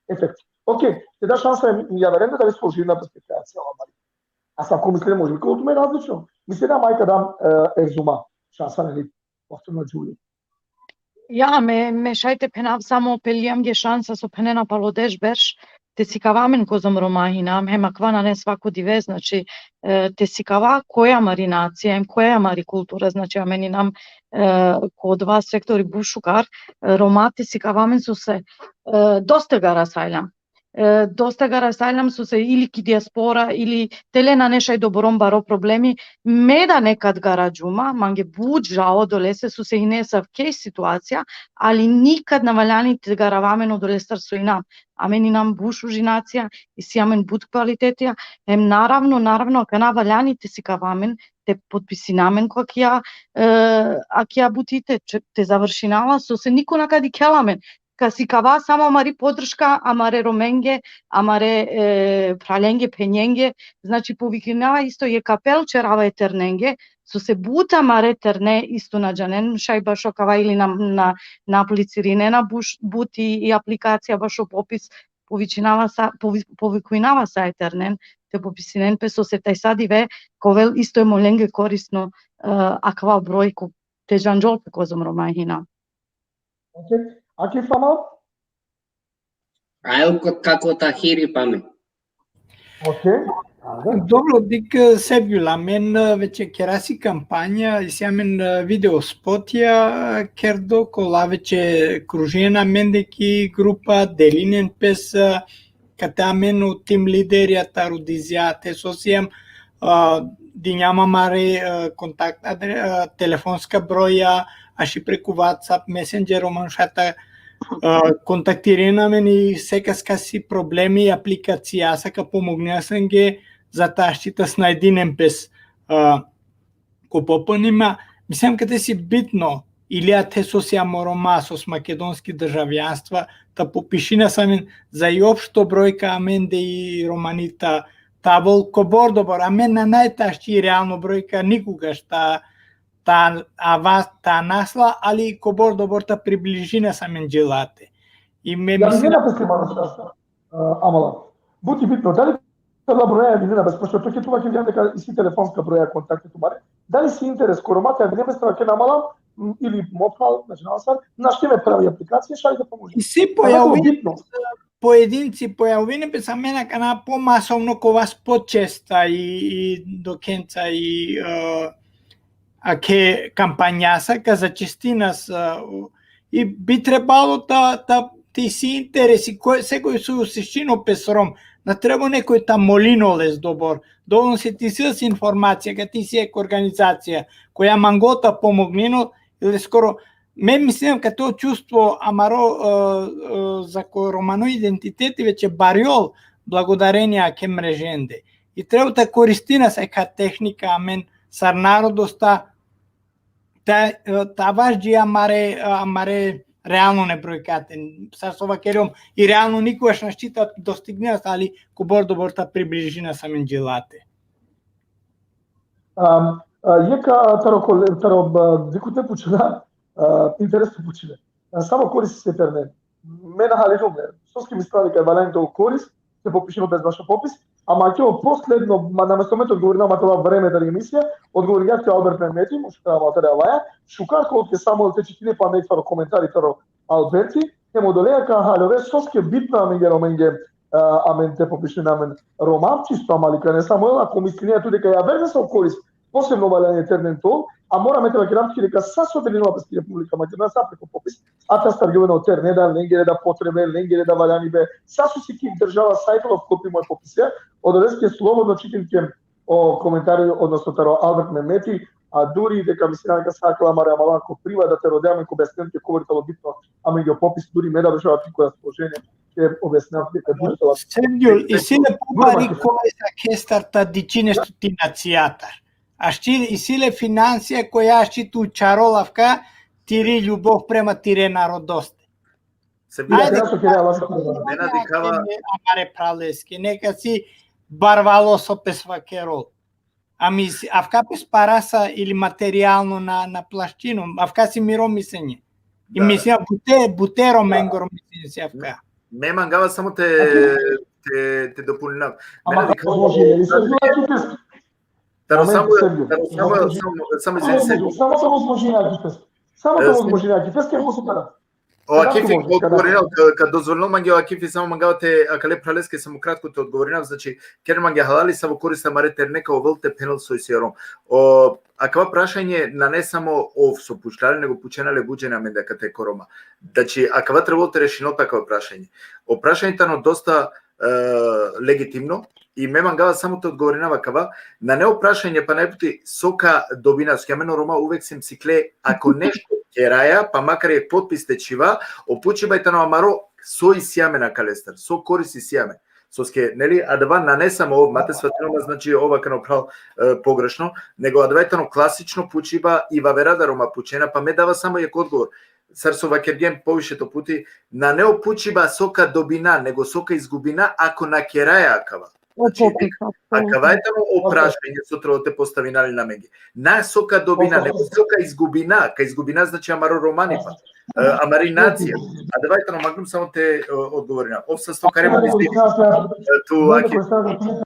efekti. Okej, te da šansa javeren da, dali složina pe spektacija, amari. A sa ko mislinena, može bi ka ovel tumen različno. Mislinena, majka dam, e, Erzuma. Šansa nane li, posebno Đuli. Ja, me, me šaj te phenav samo, peljam ge šansa so phenena palo deš berš, te sikava amen kozom Roma hinam, hem akava nane svako dive, znači, e, te sikava koja amari nacija, hem koja amari kultura, znači, amen inam, e, ko dva sektori but šukar, e, Roma te sikava amen so se, e, dosta gara sajlam. E, dosta gara sajlam so se ili ki dijaspora, ili te lena nešaj doborom baro problemi, me da nekad gara džuma, mange but žao odolese so se hine asavke situacija, ali nikad na valjani te garava amen odolestar so inam. Amen inam but šuži nacija, isi amen but kvalitetija, hem naravno, naravno, akana valjani te sikava amen, te potpisina amen ko akija, e, akija buti te, te završinava, so se niko na ka dikhela amen, ka sikava samo amari podrška, amare Romenge, amare, e, phralenge, phenjenge, znači povikujnava isto jekh apel ćerava e ternenge, so se but amare terne isto na džanen, šaj bašo kava ili na, na, na aplicirinena buš-, but i, i aplikacija bašo popis, povičinava sa, povi-, povikujnava sa e ternen, te popisinen pe so se taj sa dive, ka ovel isto e molenge korisno, e, akava broj ko te džanđol pe kozom Roma hina. Okej. Akif, amal? Ajo ko-, kako ta hiri pa me. Okej. Dobro, dik, e, Sergjul, amen, e, veće kerasi kampanja, isi amen, e, video spotija, e, kerdo, kola veće kružinena amende ki grupa, delinen pes, e, kate amen o tim liderja taro Dizija, te so siem, a, dinjam amare, a, kontakt adre-, a, telefonska broja, aši preku WhatsApp, Messenger, o manuša ta, a, kontaktirena amen i sekas ka isi problemi aplikacijasa, ka pomognina amenge, za ta aši ta snajdinen pes, a, ko popolnima, mislim kate si bitno, ili athe so siem o Roma, so siem makedonski državljanstva, ta popišina sa amen za i opšto brojka amende i Romani ta, ta ovel kobor dobor, amen na nane ta ašti realno brojka nikogaš ta, ta ava, ta nasla, ali kobor dobor ta približina sa amen dželate. I me, ja, mislim, ne, na, a, amala. But i bitno, dali ta broja vinena, bes, pošto tuke tu vakirgjan deka isi telefonska broja kontakti tumare, dali si interes ko Roma te vinena, bes, te vakirgjan amala, m, ili mo phral, znači, na sar, našti me pravi aplikacija, šaj da pomogne. Isi, pojavini, pojedinci pojavini pe, sa amen akana pomasovno, ko vas počesta i, i dokhenca i, e, ake kampanjasa ka začestina sa, e, i bi trebalo ta, ta, te isi interesi, ko-, sekoj so osečini pes Rom, na treba nekoj ta molini lez dobor. Dovoljno si te isi informacija, ka te isi jekh organizacija koja mangol ta pomognini, ili skoro, me mislim kate o čustvo amaro, e, e, zako romano identiteti veće barjol blagodarenie ake mrežende. I treba ta koristina sa eka tehnika, amen sar narodosta, ta, e, ta avaš dži amare, e, amare realno ne brojkate. Sar so vakergjum, i realno nikogaš našti ta dostignina, ali kobor dobor ta približina sa amen dželate. Am, a, jekh, a, taro kole-, taro, a, dikutne pučena, a, interesno pučena. A, samo koris si e terne. Me na haljum le. Soske mislinava deka valjani te ovel koris, te popišinel pes bašo popis. Ama ake o posledno, ma, namesto me te odgovorinel, ma te ovel vreme tari emisija, odgovoringja ti Albert Mehmeti, mo šukar amal tari Avaja, šukar ka ovel tuke samo te čitine pa nek taro komentari taro Alberti, hem odoleja ka haljove soske bitno amenge Romenge, a, amen te popišina amen Roma, čisto amali kane Samuel, ako mislinea tu deka javer sa o koris, posebno valjani e ternen te ovel, a mora me te vakerav tuke deka sa so delinela pes ki Republika Makedonija, sa preko popis, a te astargjovena o terne da lengere da potrebe, lengere da valjanibe, sa so si ki država, sa i tano vklopimo e popisea, odoleske slobodno čitinke o komentari, odnosno taro Albert Mehmeti, a duri deka mislinava deka sa akala amare amala ko privat da te rodea amen ka objasninen tuke kobor tano bitno amenge o popis, duri me da bešava tuke ko raspoloženje, te objasninav tuke. Sergjul, isi le pobari koris akestar ta diči nešto ti nacijatar. Ašti isi le finansija koja ašti tu čarolavka tiri ljubov prema tire narodoste. Se vidi. Ajde, ja, ja, ja, ja, ja, ja, ja, amare phraleske, neka si barvalo so pes vakerol. A mis-, avka pes parasa ili materijalno na, na plaščino, avka si miro misenje. I mislim, bute, bute Romengoro misenje si avka. Me mangava samo te, te, te dopolninav. Ama kako može, ili se zna ti pes- Taro Amen, samo, Sergio. taro samo, samo, samo izvini, Sergio. Samo, samo zmožina ti pes. Samo E, samo zmožina ti pes, kako se para. O Akifi, Kratko može, odgovorinav, ka-, kad dozvolinav mange, o Akifi, samo mangava te, akale praleskere samo kratko te odgovorinav, znači, keren mange halali, savo korista amare terne ka ovel te phenel soj si o Rom. O, akava prašanje nane samo ov so pučlja le, nego pučena le but džene amende akate ko Roma. Znači, akava trebol te rešinol pe akava prašanje. O prašanje tano dosta, e, legitimno, i me mangava samo te odgovorinav akava, nane o prašanje pana jek puti so ka dobina, soske amen o Roma uvek siem sikle, ako nešto keraja, pa makar jek potpis te čhiva, o pučiba i tano amaro so isi amen akalestar, so korist isi amen. Soske, neli, adava nane samo ov, ma te svatinel ma, znači, ov akana o phral, e, pogrešno, nego adava i tano klasično pučiba i vavera da Roma pučena, pa me dava samo jek odgovor. Sar so vakergjem poviše to puti, nane o pučiba so ka dobina, nego so ka izgubina ako na keraja akava. Znači, akava i tano o prašanje so trebol te postavina le amenge. Na so ka dobina, nego so ka izgubina, ka izgubina, znači, amaro romanipa, e, amari nacija. Adava i tano, mangljum samo te, e, odgovorina. Ov sa sto kare ma misli, e, tu, Akifi.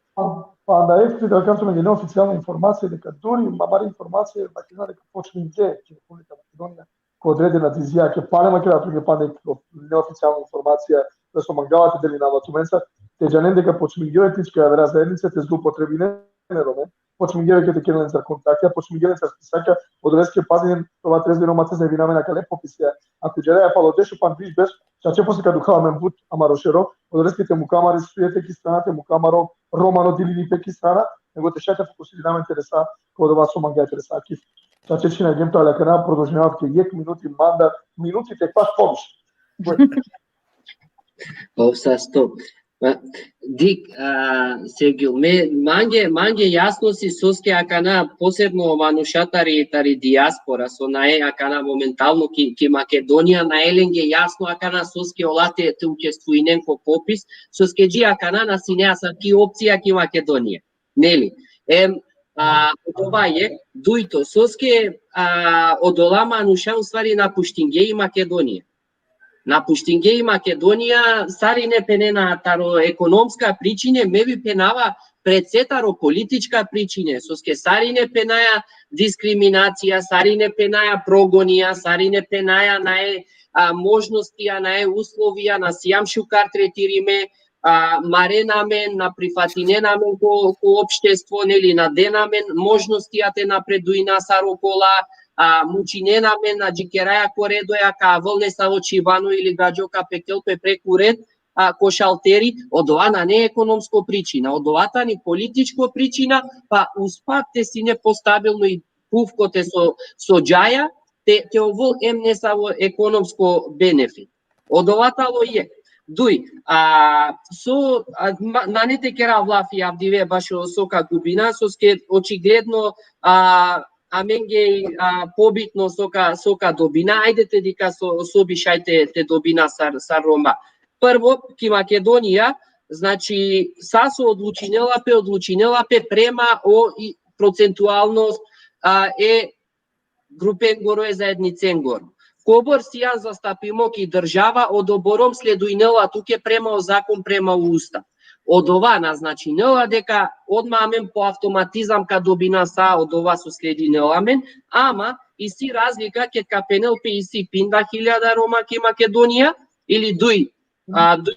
Pa da, eto, da kažem, neoficijalna informacija deka duri, ma amari informacija, pa deka počmingje ki Republika Makedonija, ko odredena dizija, ke pale ma kera tu, ke pale neoficijalna informacija, da so mangava te delinava tumenca, te džanen deka počmingje etnička vera zaednica te zloupotrebinen e Romen, počmingje ke te keren lencar kontakta, počmingje lencar spisaka, odoleske pazinen, ova trezde Roma te znevinamen akale popisija. Ako džeraja palo deš, pan biš beš, čače posle ka dukha amen but amaro šero, odoleske te muka amare sujete ki strana, te muka amaro romano dilinipe ki strana, nego te šaj te fokusirinamen interesa, ko odova so mangava interesa ki. Čače čhinagjem tale akana, prodolžinav ke jek minuti manda, minuti te paš poviše. Ov sa sto. Pa, dik, a, Sergio, me, mange, mange jasno si soske akana, posebno manuša tari, tari dijaspora, so nae akana momentalno ki, ki Makedonija, nae lenge jasno akana soske ola te, te učestvuinen ko popis, soske dži akana na sine asavki opcija ki Makedonija. Neli? Em, a, odova e, dujto, soske, a, odola manuša u stvari napuštinge i Makedonija. Napuštinge i Makedonija, sarine phenena taro ekonomska pričine, me bi phenava pred se taro politička pričine, soske sarine phenaja diskriminacija, sarine phenaja progonija, sarine phenaja nae, a, možnostija, nae uslovija, na sijam šukar tretirime, a, marena amen, na prifatinena amen ko, ko opštestvo, neli, na dena amen možnostija te napredujna sar okola, a, mučinena amen, na džikeraja ko redoja, ka avel nesavo čhibano ili gadžo ka pekel pe preku red, a, ko šalteri, odova nane ekonomsko pričina, odova tani političko pričina, pa usput te sine postabilno i phuv kote so, so džaja, te, te ovel em nesavo ekonomsko benefit. Odova tano e. Duj, a, so, a, ma, nane te kerav lafi avdive bašo so ka gubina, soske očigledno, a, amenge, a, pobitno so ka, so ka dobina, ajde te dikha so, so bi šaj te, te dobina sar, sar Roma. Prvo, ki Makedonija, znači, sa so odlučinela pe, odlučinela pe prema o i procentualnost, a, e grupengoro, e zaednicengoro. Kobor sijam zastapimo ki država, odoborom sledujnela tuke prema o zakon, prema o ustav. Odova na značinela deka odma amen po avtomatizam ka dobina sa odova so sledinela amen, ama isi razlika ked ka phenel pe isi pinda hiljada Roma ki Makedonija, ili duj, a, duj,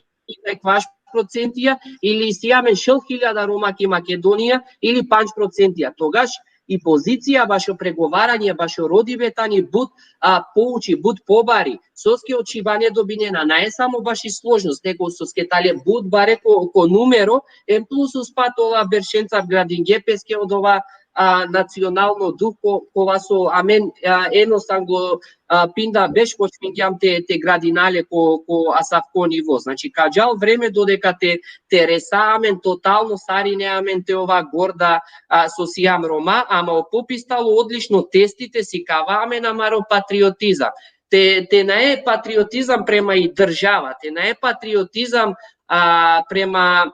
ekvaš procentija, ili isi amen šel hiljada Roma ki Makedonija, ili pandž procentija. Togaš i pozicija bašo pregovaranje, bašo rodibe tani but, a, pouči, but pobari. Soske o čhibane dobinena, nae samo baši sложност, nego soske tale but bare ko, ko numero, em plus usput ola beršenca gradinge peske odova, a, nacionalno duh, ko, kova so amen, a, eno sango, a, pinda beš počmingjam te, te gradina le ko, ko asavko nivo. Znači, ka džal vreme dodeka te, te resa amen totalno, sarine amen te ova gorda, a, so sijam Roma, ama o popis tano odlično, testi te sikava amen amaro patriotizam. Te, te nae patriotizam prema i država, te nae patriotizam, a, prema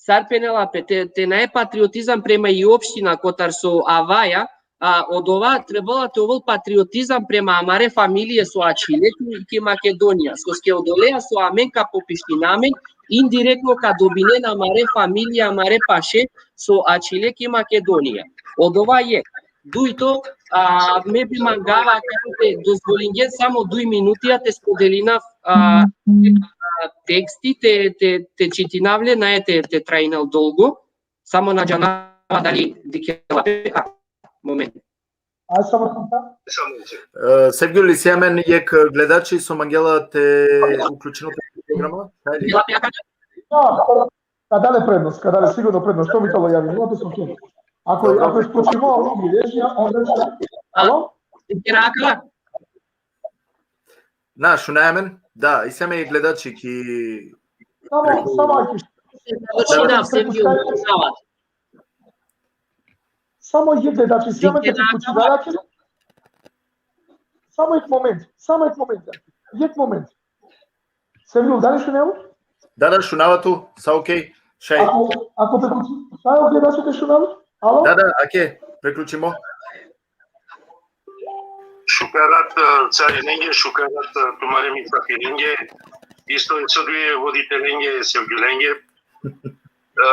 Sar phenela pe, te, te nae patriotizam prema i opština kotar so avaja, a, odova trebela te ovel patriotizam prema amare familije so ačhile ki, ki Makedonija. Soske odoleja so amen ka popišina amen, indirektno ka dobinen amare familije, amare paše so ačhile ki Makedonija. Odova jekh. Dujto, a, me bi mangava, ako te dozvolingen, samo duj minutija te spodelinav, a, a, teksti, te, te, te čitinav le, nae te, te trajinel dolgo, samo na džanava dali dikhela pe, a, moment. Aj samo sam ta. E, Sevgjul, isi amen jekh gledači so mangela te uključinel pe programa. Hajde. Da, ka da le prednost, ka da le sigurno prednost. Što mi talo javi? Ako, ako isključimo, ali mi režija, onda će... Alo? Irakla? Na, šunaja amen? Da, isi amen jekh gledači ki... Samo, samo ako... Znači, da, Sevgjul, šunavat. Samo jekh gledači, samo jekh gledači. Samo jekh moment, samo jekh moment. Jekh moment. Sevgjul, dali šunava? Da, da, šunava tu, sa okej. Šaj. Ako, ako priključi-, šaj, okej, da se te šunava? Alo? Da, da, okej, priključimo. Šukar rat, e, carinenge, šukar rat, e, tumare misafirinenge, isto e so duj voditelenge, Sevgjulenge. E,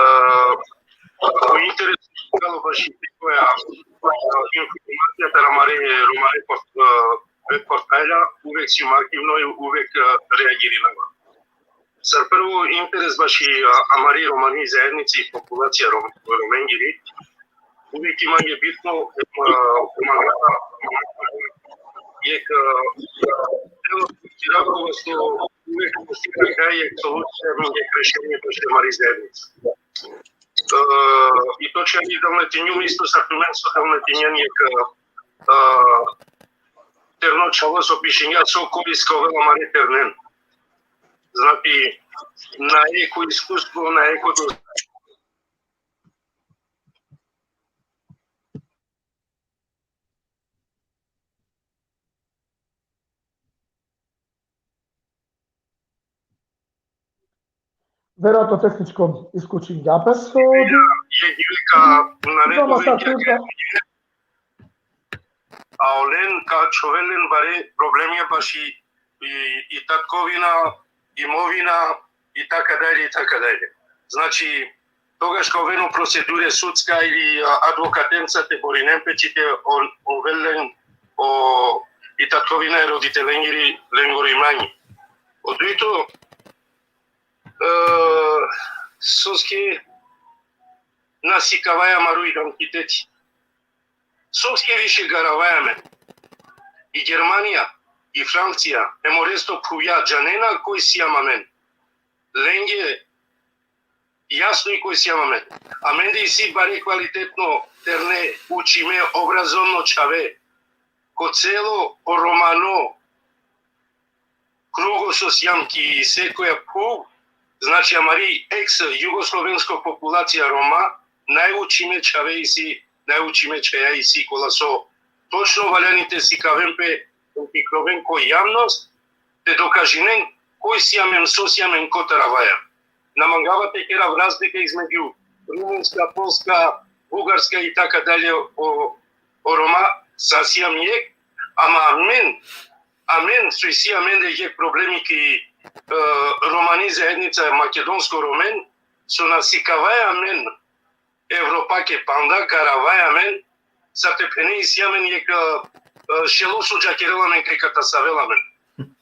o interes, kalo baši koja, e, informacija taro amare romane port-, e, web portalja, uvek sijum aktivno i uvek, e, reagirinava. Sar prvo, interes baši, a, amari romani zaednici, populacija Rom-, Romengiri, uvek i mange bitno, em, a, pomagava, jekh, a, delo, so uvek postigna kaj jekh solucija, em jekh rešenje baši amari zaednici. E, i točno i Dalmatinjum isto sar tumen so Dalmatinjan jekh, a, terno čhavo so pišingja so koris ka ovel amare ternen. Znači, nae ko iskustvo, nae ko dos-, Веројатно техничко исклучиња пе со... Jekh ka, na, ne, a olen ka čhovel len bare problemija baši i, i tatkovina, imovina, i tako dalje, i tako dalje. Znači, togaš ka oven o procedure sudska ili, a, advokatenca te borinen pe, či te o-, ovel len o, i tatkovina e roditelengiri lengoro imanje. O dujto, e, soske na sikavaja amaro identiteti. Soske više garavaja amen. I Germanija, i Francija, em o resto phuvja džanena koj sijam amen. Lenge jasno i koj sijam amen. Amende isi bare kvalitetno terne, učime, obrazovno čhave. Ko celo o romano krugo so sijam ki sekoja phuv, znači, amari eks jugoslovensko populacija Roma, najučime čhave isi, najučime čhaja isi kola so točno valjani te sikaven pe, te sikloven ko javnost, te dokažinen koj sijam em so sijam em kotar avaja. Na mangava te kerav razlika između Rumunska, Polska, Bugarska i tako dalje o, o Roma, sa sijam jekh, ama amen, amen, so isi amende jekh problemi ki, e, romani zaednica, makedonsko romen, so na sikavaja amen Evropake, panda garavaja amen, sa te phene isi amen jekh, e, e, šelo so džakerela amen kaj katasavel amen.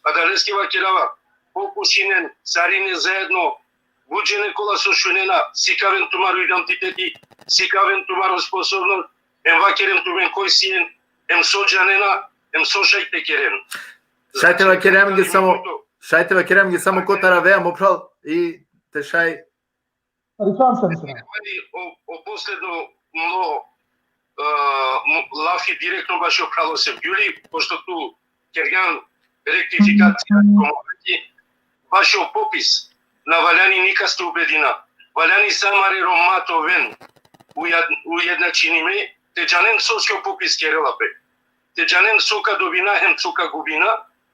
Adaleske vakerava, pokušinen, sarine zaedno, but džene kola so šunena, sikaven tumaro identiteti, sikaven tumaro sposobnost, em vakeren tumen koj sien, em so džanena, em so šaj te keren. Šaj te vakerav amenge samo, šaj te vakerav amenge samo kotar avea, mo phral, i te šaj. Ali sam sam se. O, o posledno mo, e, mo, lafi direktno bašo phral o Sevgjuli, pošto tu kergjan rektifikacija, bašo popis, na valjani nikas te ubedina. Valjani sa amare Roma te oven ujed-, ujednačinime, te džanen soske o popis kerela pe. Te džanen so ka dobina hem so ka gubina,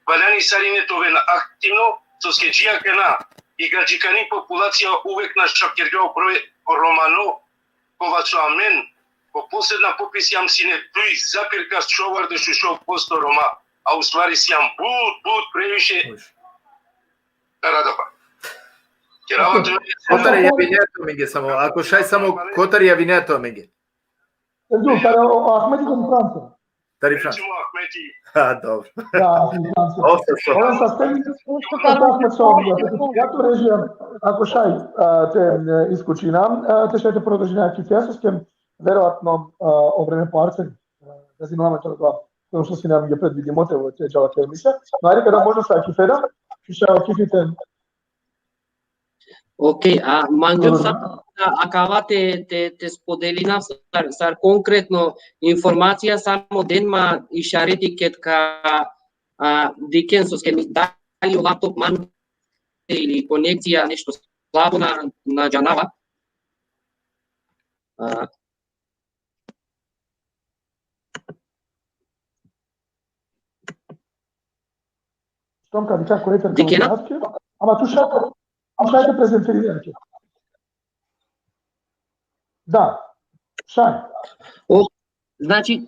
valjani sarine te oven aktivno, soske dži akana I gadžikani populacija uvek našapkergja o broj Romano, kova so amen, ko posledna popis jam sine duj zapirka čovardeš u šov posto Roma, a u stvari sijam but, but previše Karadaba. Kerava tu. Kotar javinea tu amenge samo, ako šaj samo kotar javinea tu amenge. Serdžu, tari o, o Ahmeti tari Franca. Tari Franca. Recimo Ahmeti. Ha, dobro. Da, tari Franca. Ovsa so. Oven saste mi, Ahmet so, ja to režijam, ako šaj, a, te, e, isključinam, a, te šaj te produžinam ki fesoskem, verovatno, a, o vreme po arcen, a, da zimlame to da, to što si nam je predvidimo te, te džala kermise. No, ajde, kada možda šaj ki feda, ki šaj o kifiten. Ok, a mangjum sa da akava te, te, te spodelina sar, sar konkretno informacija, samo den ma išareti ked ka, a, dikhen soske mi dali o laptop man ili konekcija nešto slabo na, na džanava. A, Štom ka dikha ko eter Dikhena? Ama tu šaj, tu šaj te prezentirinel ke. Da. Šaj. О, значи,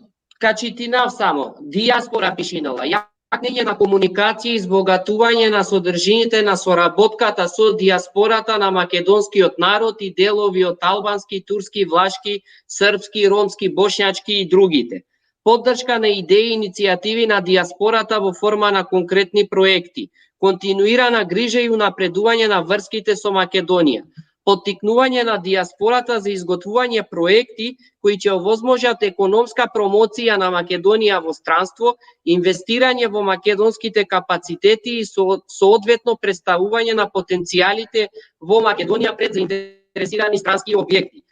ka čitinav samo, дијаспора пишинала, јакнење на комуникација и збогатување на содржините на соработката со дијаспората на македонскиот народ и делови од албански, турски, влашки, српски, ромски, бошњачки и другите. Поддршка на идеи и иницијативи на дијаспората во форма на конкретни проекти. Континуирана грижа и унапредување на врските со Македонија. Поттикнување на дијаспората за изготвување проекти кои ќе овозможат економска промоција на Македонија во странство, инвестирање во македонските капацитети и со-, соодветно представување на потенцијалите во Македонија пред заинтересирани странски објекти.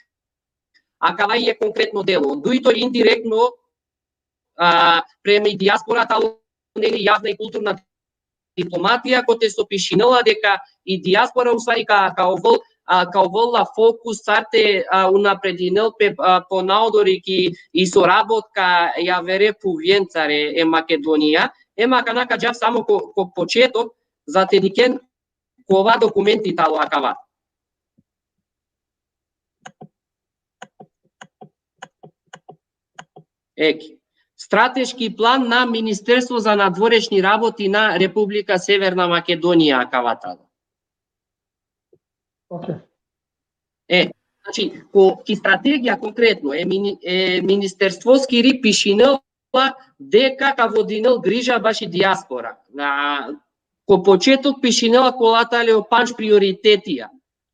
Акава е конкретно дело. Дуито индиректно, а, према и дијаспората, нели, јавна и културна дипломатија, кој те сопишинела дека и дијаспора у ствари ка, ка овол, а, ка оволла фокус сар те, а, унапрединел пе, а, понаодори ки и соработка јавере пувенцаре е Македонија. Ема ка нака џав само ко, ко почеток, за те дикен кова документи тало акава. Еки. Стратешки план на Министерство за надворешни работи на Република Северна Македонија акава тало. Ok. Е, значи, ко, ки стратегија конкретно е, мини, е Министерство скири пишинела дека ка водинел грижа баш и дијаспора. А, ко почеток пишинела кола тале о панч приоритетија,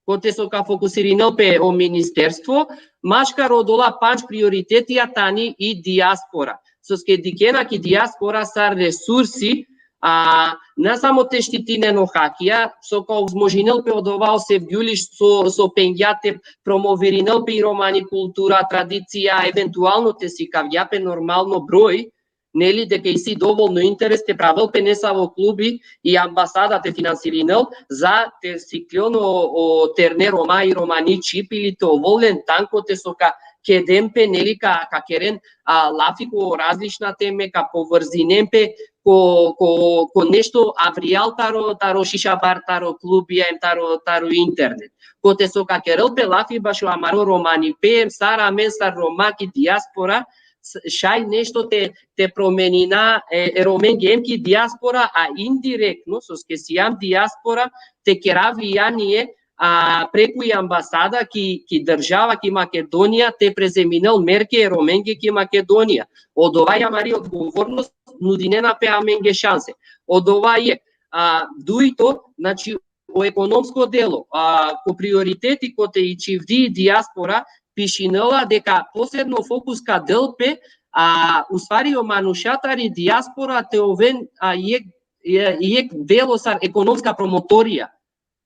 коте со ка фокусиринел пе о министерство, машкар одола панч приоритетија тани и дијаспора. Со ске дикена ки дијаспора сар ресурси, а, не само те штитинен о хакија, со ка овозможинел пе одова о Севгюлиш со, со пенгја те промовиринел пе и романи култура, традиција, евентуално те сикавја пе нормално број, нели, дека иси доволно интерес те правел пе несаво клуби и амбасада те финансиринел за те сиклен о, о терне Рома и романи чип или те оволен танко те со ка кеден пе, нели, ка, ка керен, а, лафи ко различна теме, ка поврзинен пе ко, ко, ко нешто авријал таро, таро шиша бар, таро клубија, ем таро, таро интернет. Коте со ка керел пе лафи башо амаро романи пе, ем сар амен сар Рома ки дијаспора, с-, шај нешто те, те променина, е, е, Роменге ем ки дијаспора, а индиректно, со ске сијам дијаспора, те кера влијание, а, преку и амбасада ки, ки држава, ки Македонија, те преземинел мерке е Роменге ки Македонија. Одова е амари одговорност, нудинена пе аменге шансе. Одова е, а, дуито, значи, о економско дело, а, ко приоритети коте и чивди и дијаспора, пишинела дека посебно фокус ка дел пе, а, у ствари о манушатари дијаспора те овен, а, јек, је-, јек дело сар економска промоторија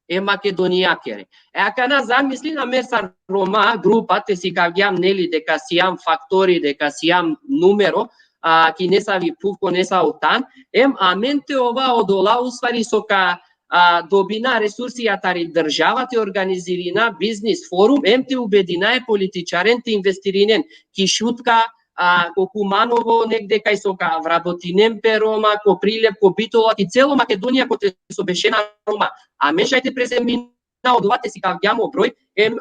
е Македонијакере. Е, акана замислина ме сар Рома група, те сикавгјам, нели, дека сијам фактори, дека сијам нумеро, а, ки несави пув ко несаво тан, ем амен те ова одола у ствари со ка, а, добина ресурсија тари држава, те организирина бизнис форум, ем те убедина е политичарен те инвестиринен ки Шутка, a, ko Kumanovo, negde kaj so ka vrabotinen pe Roma, ko Prilep, ko Bitola, ki celo Makedonija kote so bešena Roma. A me šaj te prezemina odova te sikavgjam o broj, em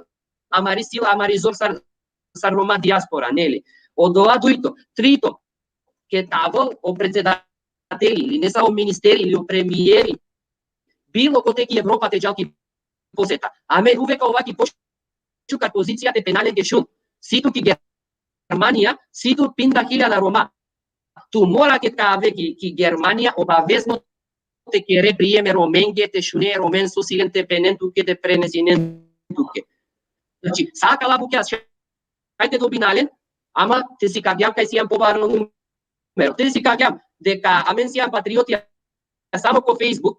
amari sila, amari zor sar, sar Roma dijaspora, neli? Odova dujto, trito, ke te avel o predsedateli, ili nesavo ministeri, ili o premieri, bilo kote ki Evropa te džal ki poseta. A me uvek ova ki pošukar pozicija te phenav len ke šun. Si tu ki Germanija, si tu pinda hiljada Roma. Tu mora ke te ave ki, ki Germanija, obavezno te kere prijem e Romenge, te šune e Romen so si len, te phenen tuke, te prenesinen tuke. Znači, sa akala bukja šaj te dobina len, ama te sikavgjam kaj sijam pobaro numero. Te sikavgjam deka amen sijam patriotija samo ko Facebook,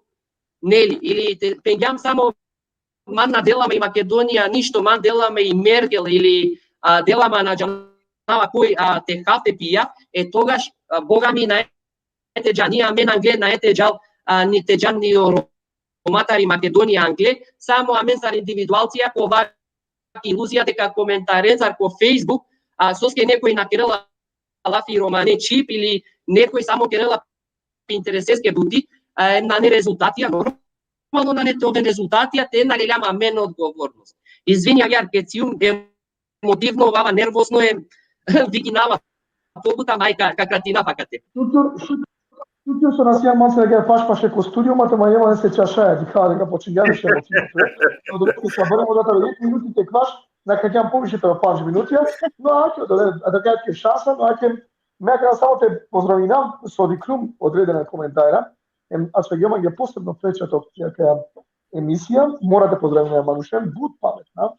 neli, ili te phengam samo man na dela ma i Makedonija ništo, man dela ma i Merkel, ili, a, dela ma na džanava koj, a, te hav te pija, e togaš, a, Boga mi, nae te džan ni amen angle, nae te džal, a, ni te džan ni o Roma tari Makedonija angle, samo amen sar individualcija ka ova ki iluzija deka komentarencar ko Facebook, a, soske nekoj na kerela lafi romane čhib ili nekoj samo kerela intereseske buti, a, nane rezultatija, normalno nane te oven rezultatija, te na leljam amen odgovornost. Izvini, agjaar ke sijum emotivno, ovava nervozno, e, vikinava pobuta, ma ka, ka kratina pa kate. Šukur, šukur, šukur so na sijam mancar agjaar paš paše ko studio, ma te manjava nesave čašaja, dikha deka počingjam više emotivno. Odova ke sa barem odova taro jekh minuti te kvaš, na ka džam poviše taro pandž minutija, no ake, odova, a da kaj ke šansa, no ake, me akana samo te pozdravinav so dikhlum odredena komentara, em, a so mange posebno preča to, ka emisija, mora te pozdravinav manušen, but pametna,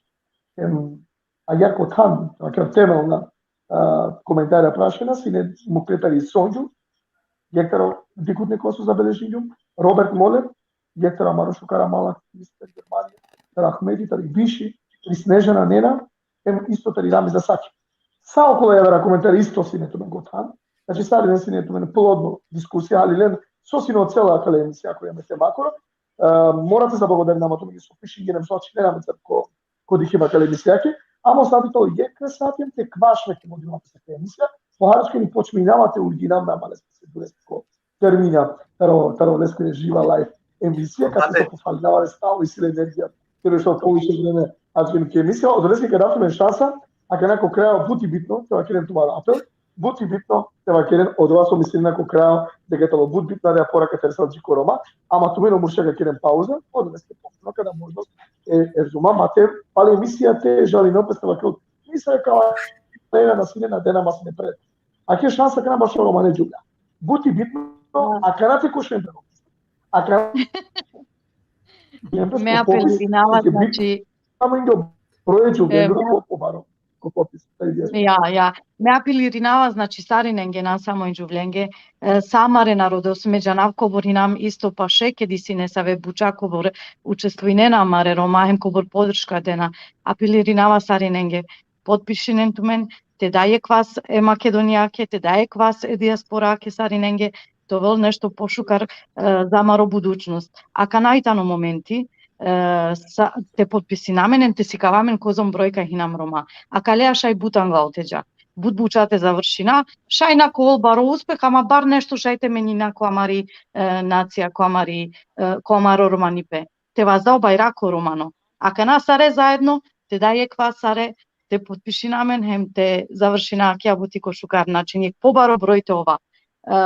em, a jako than, ake temelna, a, komentara prašena, sine mukle tari Sondžu, jekh taro dikhutne ko so zabeležingjum, Robert Moller, jekh taro amaro šukar amala, mister Germanija, taro Ahmeti, taro Biši, tari Snežana Nena, em isto tari Ramiz Asaki. Sa okola javera komentari isto sine tumen ko than, znači sarinen sine tumen plodno diskusija, ali len so sine o cela akala emisija koja me te makoro, e, mora te zablagodarinama tumen so pišingjen em so ačhinena amencar ko, ko dikhiba akale emisijake, ama ostavi to jekh sati em te kvaš me ke vodinava pe akale emisija, po haričke ni počminava te uljinav me amale procedure ko termina taro, taro leskere živa live emisija, kate so pofalinava le stalno isi le energija te beša poviše vreme ačhin ki emisija, odoleske ka dav tumen šansa, akana ko krajo but i bitno, te vakeren tumaro apel, but i bitno te vakeren odova so mislinava ko krajo, deka tano but bitna adaja poraka tari Selčiko Roma, ama tumen o murša ka keren pauza, odoleske posebno ka dav možnost e, e Roma, ma te pali emisija te žalinen pes, te vakerel, mi sa ka, na sine na dena, ma sine pred. Ake šansa akana bašo romane džuvlja. But i bitno, akana te košen. Akana. Me apelirinava, znači, samo indo projeđu, e, ko, ko baro, ko popis, taj dijaspora. Ja, ja. Me apelirinava, znači, sarinenge, na samo i džuvlenge, e, sa amare narodo, so me džanav kobor hinam isto paše, kedi sine save buča kobor učestvinena amare Roma, hem kobor podrška dena. Apelirinava sarinenge, potpišinen tumen, te da jekh vas e Makedonijake, te da jekh vas e dijasporake sarinenge, te ovel nešto pošukar, e, za amaro budućnost. Akana i tano momenti, e, sa, te potpisina amen, te sikava amen kozom broj ka hinam Roma. Akaleja šaj but anglal te dža. But buča te završina, šaj na ka ovel baro uspeh, ama bar nešto šaj te menina ko amari, e, nacija, ko amari, e, ko amaro romanipe. Te vazda o bajrako romano. Akana sare zaedno, te da jekh vas sare, te potpišina amen, hem te završina akija buti ko šukar način, jekh pobaro broj te ova. E,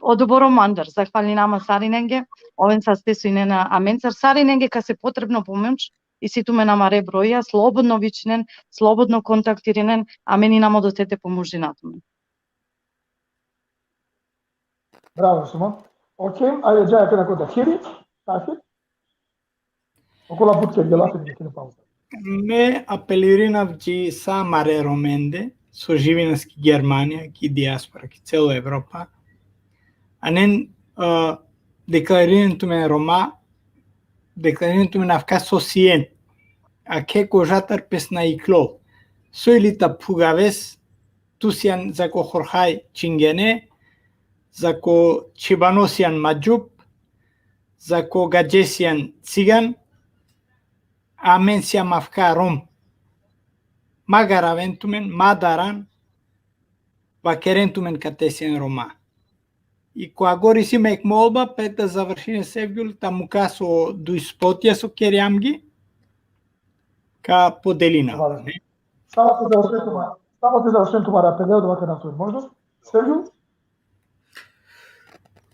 odobor mandar, zahvalinama sarinenge, oven saste so inena amencar, sarinenge kase potrebno pomoć, isi tumen amare broja, slobodno vičinen, slobodno kontaktirinen, amen inamo dote te pomožina tumen. Bravo, Suma. Okej, ajde, džaja akana ko Tahiri. Tahir? Okola but kergje lafi, dikhen pauza. Me apelirinav dži sa amare Romende, so živinen ki Germanija, ki dijaspora, ki celo Evropa. Anen, e, deklarinen tumen Roma, deklarinen tumen avka so sien. Ake kožatar pes na iklol. So ili ta phugaves, tu sian zako horhaj čingene, zako čhibano sian madžup, zako gadže sian cigan, amen siam avka Rom. Ma garaven tumen, ma daran, vakeren tumen kate sien Roma. I ko agor isi mek molba, pe ta završinen, Sevgjul, ta muka so duj spotija so kerjam gi, ka podelina. Hvala. Samo te završen tumara, samo te završen tumara apele, odova ka nastavim. Možda? Sevgjul?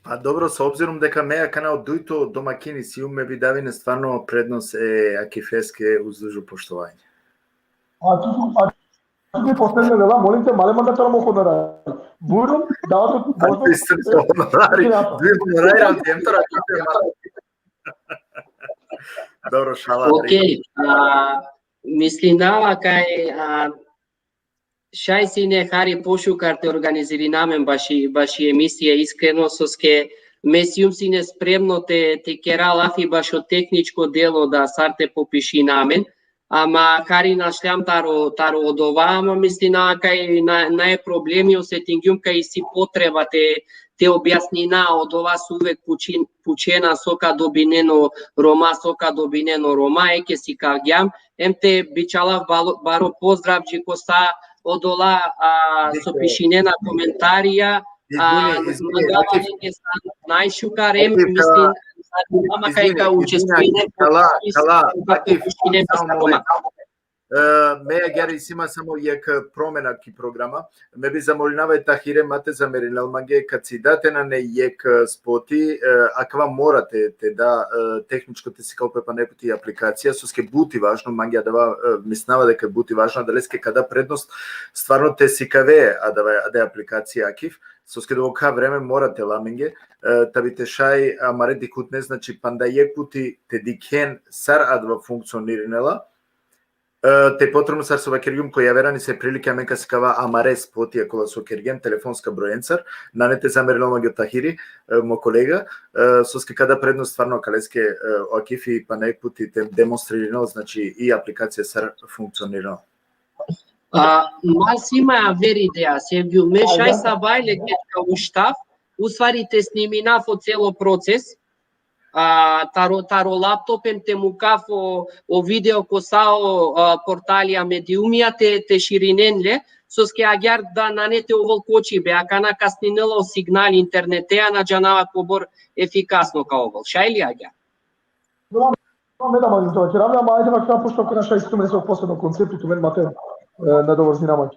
Pa dobro, s obzirom deka me akana o dujto domakini sium, me bi davinen stvarno prednost e Akifeske, uz dužno poštovanje. A tu, a tu mi postavlja lela, molim te, male manda taro mo honorari. Bujrum, dava tu, a možda ti srce honorari, duj honorari, ali em taro Akife, ma. Dobro, šala. Okej, a, mislinava kaj, a, šaj sine hari pošukar te organizirina amen baši, baši emisija, iskreno, soske me sium sine spremno te, te kera lafi bašo tehničko delo da sar te popišina amen, ama hari našljam taro, taro odova, ama mislinava kaj na, nae problemi, osetingjum kaj isi potreba te, te objasnina odova so uvek pučin-, pučena so ka dobinen o Roma, so ka dobinen o Roma, eke sikavgjam, em te bičalav balo-, baro pozdrav dži ko sa odola, a, so pišinena komentarija, a, izvini, izvini, mangava Akif, lenge sa najšukar, em, Akif, a, mislim, ama kaj izvini, ka izvini, učestvujinen, kala, kala, Akif, pišinen samo sa moment. Roma. E, me agjaar isi ma samo jekh promena ki programa. Me bi zamolinava e Tahire ma te zamerinel mange, ka cida te nane jekh, e, spoti, e, akava mora te, te da, e, tehničko te sikal pe pana jekh puti aplikacija, soske but i važno, mange adava, e, mislinava deka but i važno, adaleske ka da prednost stvarno te sikave adava, ade aplikacija, Akif, soske dovolno vreme mora te la amenge, e, ta bi te šaj amare dikhutne, znači, panda jekh puti te dikhen sar adava funkcionirinela, e, te potrebno sar so vakergjum, ko javera nesave prilike amen ka sikava amare spotija kola so kergjem, telefonska brojencar, nane te zamerinel mange o Tahiri, e, mo kolega, e, soske ka da prednost stvarno akaleske, e, o Akifi pana jekh puti te demonstririnel, znači, i aplikacija sar funkcionirinela. A, ma si ma aver ideja, Sevgjul, me šaj sabajle ked ka uštav, u stvari te sniminav o celo proces, a, taro, taro laptop, em te mukav o, o video ko sa o, a, portalija, mediumija te, te širinen le, soske agjaar da nane te ovel kočibe, akana kasninela o signal internetea, na džanava kobor efikasno ka ovel. Šaj li agjaar? No, no, me da, ma, da, ćeravlja, ma, ajde, vakera, pošto ako naša isto me posebno konceptu, tu men mate, e, na dovorzina ma.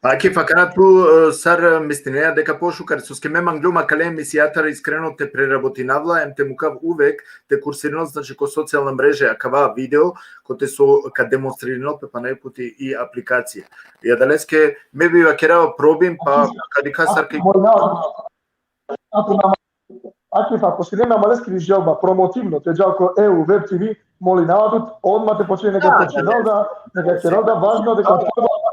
Akif, akana tu, e, sar, e, mislinea deka pošukar, soske me mangljum akale emisijatar iskreno te prerabotinav la, em te mukav uvek te kursirinel, znači, ko socijalna mreže, akava video, kote so ka demonstririnel pe pana jekh puti i aplikacija. I adaleske, me bi vakerava probim, pa ka dikha sar kaj. Ako na Akif, ako sine amaleskiri želba promotivno te džal ko E U Web T V, molinava tut, odma te počne neka, da, počinel da, neka kerel da, važno deka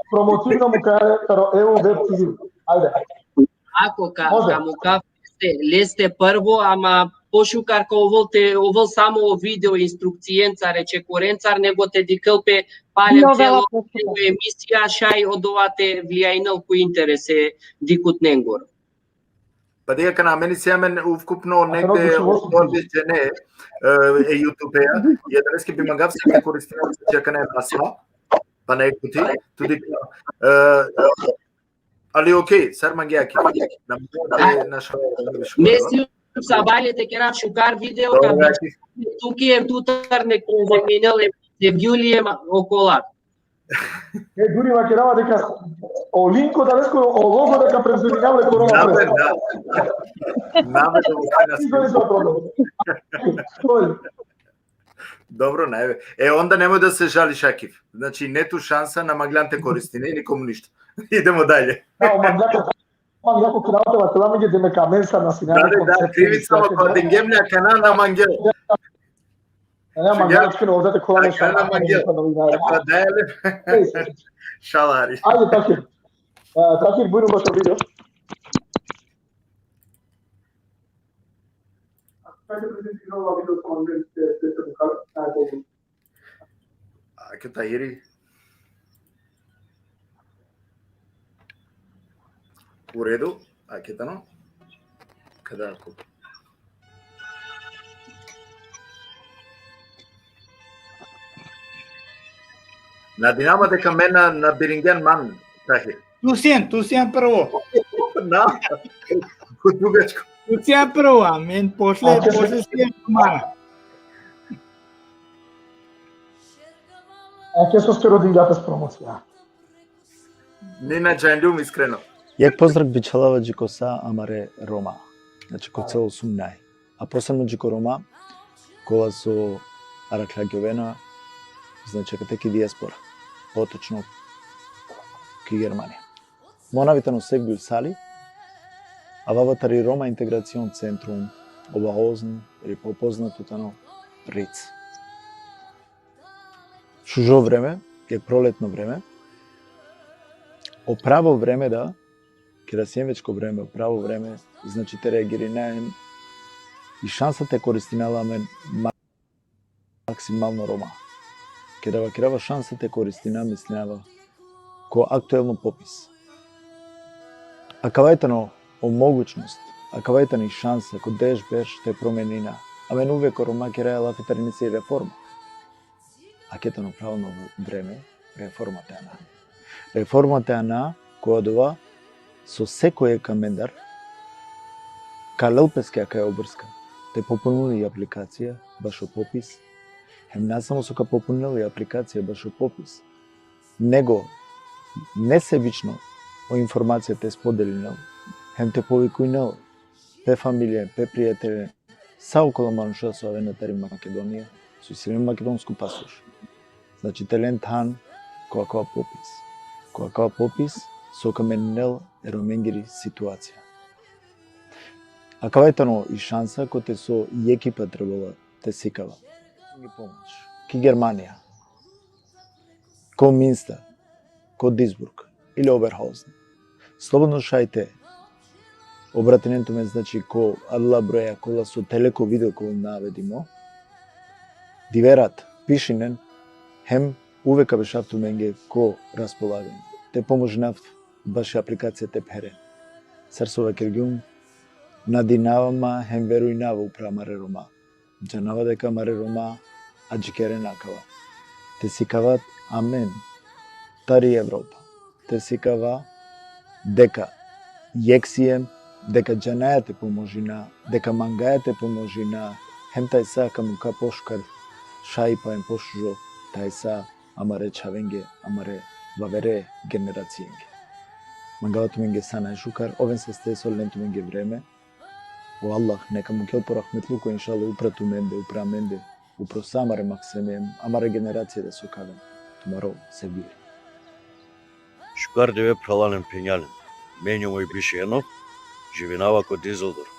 promotivno mukaja taro E U Web T V. Ajde. Ako ka, ka mukav leste, leste prvo, ama pošukar ka ovel te, ovel samo video instrukcijencar, e čekorencar, nego te dikhel pe palem celo emisija, šaj odova te vlijajnel ko interese dikhutnengoro. Pa dikh akana, amen isi amen ukupno negde odgovorbe džene, e, e YouTube-a. I adaleske bi mangav sar te koristina, znači, akana e basma, pana jekh puti, tu dikh, e, ali okej, sar mangea ki. Na, na, na, me si sabajle te kera šukar video, ka bi tuke, em tutar nek konzervinel e Sevgjuli em okola. E, duri vakerava deka o link, adaleske o logo da ka prevzemina le korona. Namerno, da. Namerno, da. Izvoli, to problem. Sorry. Dobro, najve. E, onda nemoj da se žališ, Akif. Znači, ne tu šansa, na mangljam te koristine, nikomu ništa. Idemo dalje. Da, o mangljam te Mangljam ko kraj te vakerav mange, demek amen sar na sine. Da, da, da, krivica, ma ko dengjem le akana na mangel. Ja, mangljam, akana na mangel. Pa da, ali. Šala hari. Ajde, Tahir. E, Tahir, bujrum, bašo video. Ake, Tahiri. U redu, ake tano. Kada ako. Nadinava deka me na, na biringjan man, Tahir. Tu sien, tu sien prvo. Na, po dugačko. Tu sien prvo, amen posle, A, to posle sien mana. Anche se sto rodinga per promozione. Nina Džanljum, iskreno. Jekh pozdrav bičhalava dži ko sa amare Roma. Znači, ko celo Sumnaj. A posebno dži ko Roma, kola so arakhla gjovena, znači, kate ki dijaspora. Potočno ki Germanija. Mo navi tano Sevgjul Sali, avava tari Roma Integracion Centrum Oberhausen, ili popoznato tano ric. Šužo vreme, jekh proletno vreme, o pravo vreme da, keda sien već ko vreme, o pravo vreme, znači te reagirina hem i šansa te koristina la amen ma-, maksimalno Roma. Keda vakerava šansa te koristina, mislinava ko aktuelno popis. Akava i tano o mogućnost, akava i tani šansa ko deš berš te promenina. Amen uvek o Roma keraja lafi tari nesave reforma. Ake tano pravilno vreme reforma te ana. Reforma te ana, ko adava so sekoj jekh amendar ka lel peske akaja obrska te popunini i aplikacija bašo popis. Hem na samo so ka popunini i aplikacija bašo popis, nego nesebično o informacija te spodelinel, hem te povikujnel pe familija, pe prijatelje, sa okola manuša so avena tari Makedonija, so isi len makedonsko pasoš. Znači, te len than ko akava popis. Ko akava popis so ka meninel e Romengiri situacija. Akava i tano i šansa kote so i ekipa trebela te sikava. I pomoć. Ki Germanija. Ko Münster. Ko Duisburg. Ili Oberhausen. Slobodno šaj te obratinen tumen, znači, ko adala broja kola so tele ko video kola navedimo. Dive rat, pišinen, hem uvek ka bešav tumenge ko raspolaganje. Te pomožinav baši aplikacija te pheren. Sar so vakergjum, nadinava ma hem verujnava upro amare Roma. Džanava deka amare Roma adžikerena akava. Te sikava amen tari Evropa. Te sikava deka jekh siem, deka džanaja te pomožina, deka mangaja te pomožina, hem tajsa ka muka pošukar šajipa hem pošužo tajsa amare čhavenge, amare vavere generacijenge. Mangava tumenge sa najšukar, oven saste so len tumenge vreme. O Allah neka mukel po rahmetluko, inšallah, upro tumende, upro amende, upro sa amare makseme, amare generacije da so ka aven. Tumaro Sevgjul. Šukar dive, phralalen, phenjalen. Me injum Ojbiš Eno, živinava ko Dizeldorf.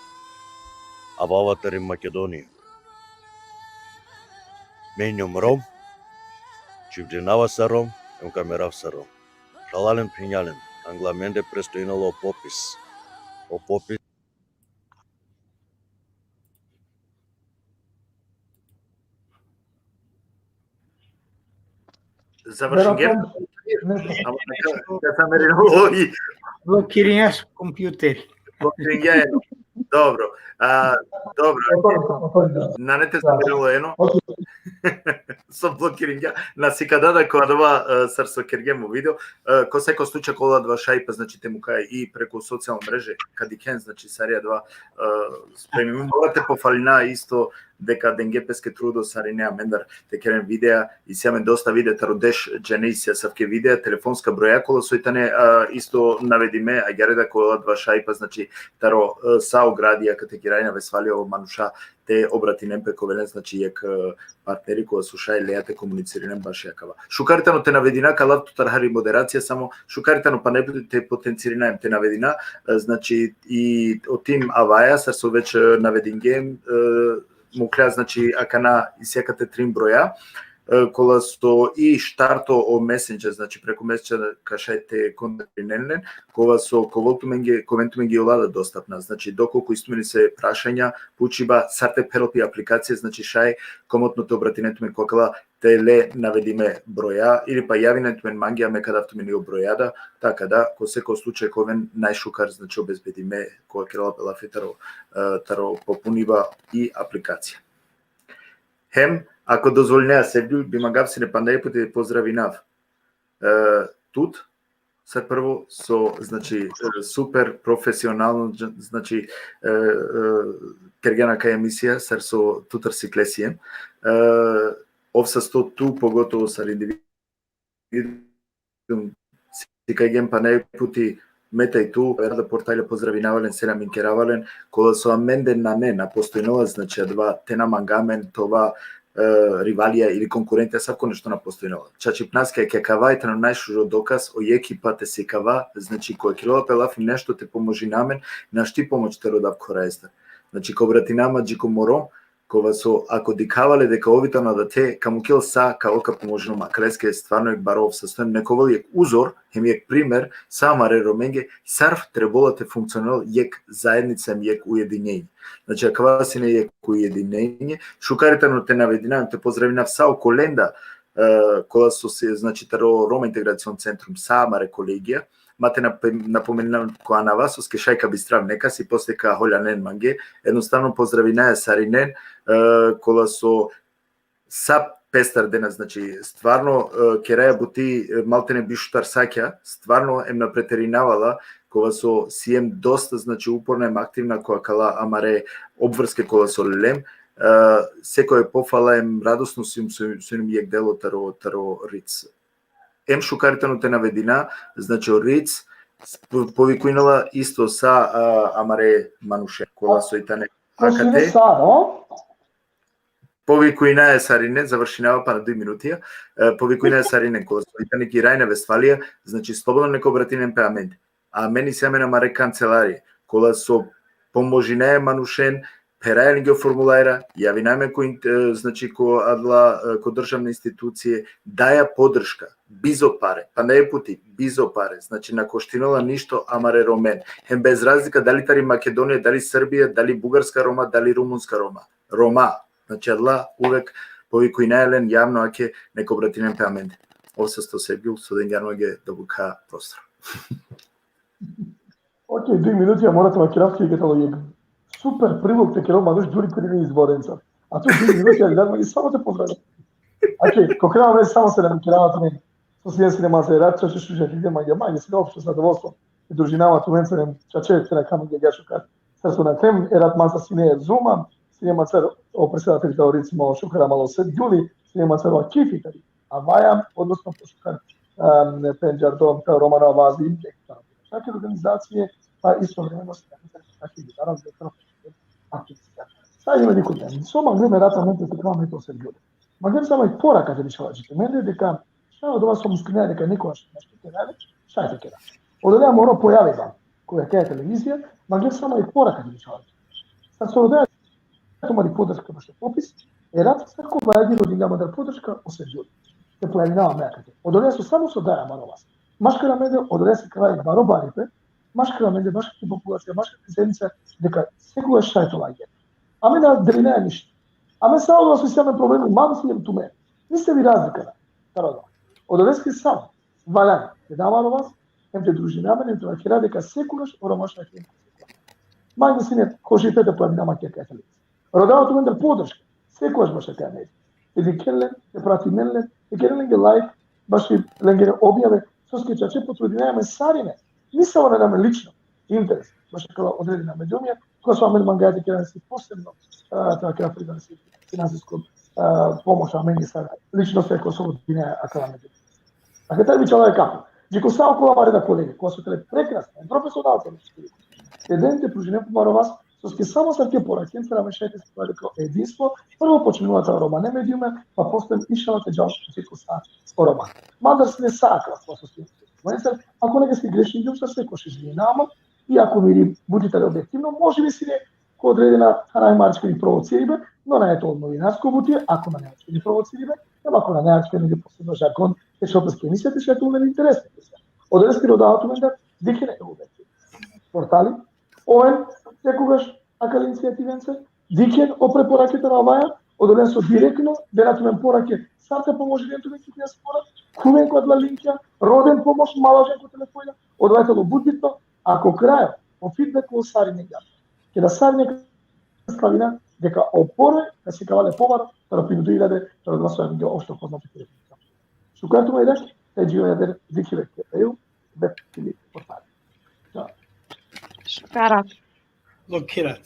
Avava tari Makedonija. Me injum Rom, dživdinava sar Rom, em ka merav sar Rom. Phralalen, phenjalen, angla mende prestojinela o popis. O popis. Završingjem? Nešto. Ama da, da sam merinalo i Blokirinjaš kompjuter. blokiringja Eno. Dobro. A, dobro. Otvorite, otvorite. Nane te Da. zamerilo Eno. Ok. So blokiringja. Na, sikada da ko adava, e, sar so kergjem o video. E, ko seko slučaj, kola adava šajipa, znači, te muka i preku socijalne mreže, ka dikhen, znači, sari adava, e, spremimo, mora te pofalina isto deka denge peske trudo sarine amendar te keren videa, isi amen dosta videa, taro deš džene isi asavke videa, telefonska broja kola soj tane, a, isto navedime, agjaar da kola adava šajipa, znači, taro, e, sa o gradi, a, kate kirajna Vestfalija, o manuša te obratinen pe ka ovel len, znači, jekh, e, partneri kola so šaj leja te komunicirinen baši akava. Šukar tano te navedina, ka lav tutar hari moderacija, samo šukar tano pa ne te potencirina em te navedina, e, znači, i o tim avaja, sar so već, e, navedingjem, e, mukhlja, znači, akana isi akate trin broja, e, kola so i štarto o Messenger, znači, preku Messenger ka šaj te kontaktirinen len, kola so, ka ovel tumenge, ka oven tumenge i ola da dostapna, znači, dokolku isi tumen isi prašanja, pučiba, sar te pherel pi aplikacija, znači, šaj komotno te obratinen tumen ko akala, te le navedime broja, ili pa javinen tumen mange, a me ka dav tumen i o broja da, taka da, ko seko slučaj ka oven najšukar, znači, obezbedime, ko kerela pe lafi taro, e, taro popuniba i aplikacija. Hem, ako dozvolinea, Sevgjul, bi mangav sine panda jekh puti te pozdravinav, e, tut, Sar prvo so, znači, e, super profesionalno, dž-, znači, e, e, kergjan akaja emisija, sar so tutar sikle siem. E, ov sasto tu, pogotovo sar individuum, sikajgjem pana jek puti me taj tu, e, da portalja pozdravinava len, selam inkerava len, kola so amende nane, na postojnola, znači, adava te na manga amen te ova, e, rivalija ili konkurentija, asavko nešto na postojnola. Čačipnaske, ke akava tano najšužo dokaz, o jekh i pa te sikava, znači, ko kerela pe lafi nešto te pomožina amen, našti pomoć te rodav koraestar. Znači, ka obratina ma dži ko mo rom, kova so, ako dikhava le deka ov i tano adate, ka mukel sa, ka ol ka pomožinel ma. Akaleske stvarno jek baro ov sasto em, nek ovel jek uzor, hem jek primer, sa amare Romenge, sar trebela te funkcionirel jek zaednica hem jek ujedinjenje. Znači, akava sine jek ujedinjenje. Šukar i tano te navedinav, te pozdravinav sa okolenda, e, kola so si, znači, taro Roma Integracion Centrum, sa amare kolegija, ma te nap-, napomenav ko anava, soske šaj ka bistrav nekas i posle ka holjanen mange, ednostavno pozdravinaja sarinen, e, kola so sa pestar dena, znači, stvarno, e, keraja buti, e, maltene bišutar sakja, stvarno em na preterinava la, kova so siem dosta, znači, uporna em aktivna ko akala amare obvrske kola so lem, e, sekoja pohvala em radosno siem, siem, siem jek delo taro, taro Ric. Em šukar i tano te navedina, znači, o Ric, po-, povikujnela isto sa, a, amare manuše, kola so i tane akate. Sa, no? Povikujnaja sarinen, završinava pana duj minutija, e, povikujnaja sarinen, kola so i tane ki Rajna Vestfalija, znači, slobodno neka obratinen pe amende. Amen isi amen amare kancelarije, kola so pomožinaja manušen, pheraja lenge o formulajra, javinaja amen ko int-, e, znači, ko adala, e, ko državne institucije, daja podrška, bizo pare, pana jek puti, bizo pare, znači, na koštinola ništo amare Romen. Hem bez razlika dali tari Makedonija, dali Srbija, dali bugarska Roma, dali rumunska Roma. Roma, znači, adala uvek povikujnaja len javno, ake neka obratinen pe amende. Ov sasto, Sergju, so dengjan mange dobukha prostor. Okej, duj minuti, a mora te vakerav kaj tano jek super prilog te kerel manuš duri ko rini izborenca. A tu duj minuti, a gledan mange samo te pozdravim. Okej, ko kraj me samo selam kerava tumen. So sien sine mancar, rat, čače šuže, ti mange, mange, sine opšto zadovoljstvo. I družinava tumenca, čače, te na kam mange šukar. Sar so nakhlem, erat mancar sine Zuma, sine mancar o predsedateli taro Ric, mo šukar amaro Sergjuli, sine mancar o Akifi tari Avaja, odnosno po šukar, em, pendžardo taro romano Avazi, čak i organizacije, pa istovremeno sine mancar čak i danas aktivista. Sa ime dikhutem. So manglem erat amenca te kerava me to Sergjuli. Manglem samo jek poraka te bičhalav dži tumende, deka šaj odova so mislinea deka nikogaš našti te kerel, šaj te kerel. Odoleja moro pojaviba ko akaja televizija, manglem samo jek poraka te bičhalav. Sar so rodaja tumari podrška bašo popis, erat sar ko vaja rodingja mandar podrška o Sergjuli. Te pojavinav me akate. Odoleja so samo so daja amaro vas. Maškar amende, odoleja sikava jek baro baripe, maškar amende, maškar ki populacija, maškar ki zaednica, deka sekogaš šaj te ova jek. Amen na delinaja ništo. Amen sa odova so isi amen problemi, ma isi hem tumen. Nisavi razlika na. Taro odova. Odoleske samo valjani te da amaro vas, hem te družina amen, hem te vakera deka sekogaš o Roma šaj te ova. Mange sine hožite te pojavinav ma ki akaja televizija. Rodava tumendar podrška, sekogaš bašo akaja medija. Te dikhen len, te pratinen len, te keren lenge like, baši lengere objave, soske čače potrudinaja amen sarine. Nisavo nane amen lično interes bašo akala odredena mediumija, kola so amen mangaja te kera si posebno, a, te kera si finansisko, a, pomoš amenge sar ličnostea kola so vodinaja akala mediumija. Akate bičhalaja kapo dži ko sa okola amare da kolege, kola so tele prekrasna, profesionalca, te den te pružinen pe amaro vas, soske samo sar ke porakencar amen šaj te sikljova deka o edinstvo prvo počminela taro romane mediume, pa posle išala te džal dži ko sa o Roma. Mandar sine sa akala, soske, ako nekas grešingjum, sar sekogaš izvinava ma, i ako miri buti tani objektivno, može bi sine ko odredena, nane ačkari provociribe, no nane to novinarsko buti, ako nane ačkari provociribe, hem ako nane ačkari posebno žargon, te šaj te ova emisija, te šaj te ova interesno. Odoleske rodava tumendar, dikhen e uvek portali, oven sekogaš akala inicijativenca, dikhen o preporake taro Avaja, odolen so direktno dena tumen porake, sar te pomožinen tumen ki dijaspora, khuven ko adala linkja, roden pomoš, ma lažen ko telefona, odova tano but bitno, a ko kraj, o feedback o sarinenge. Keda sarine ka slavina, deka o porve ka sikava le pobaro, taro pinda duj iljade, taro odova so amenge opšto poznato ki Republika. Šukar tumen, deka, te dživea, dikhibe, ke eu, be Shut up. Look, kid,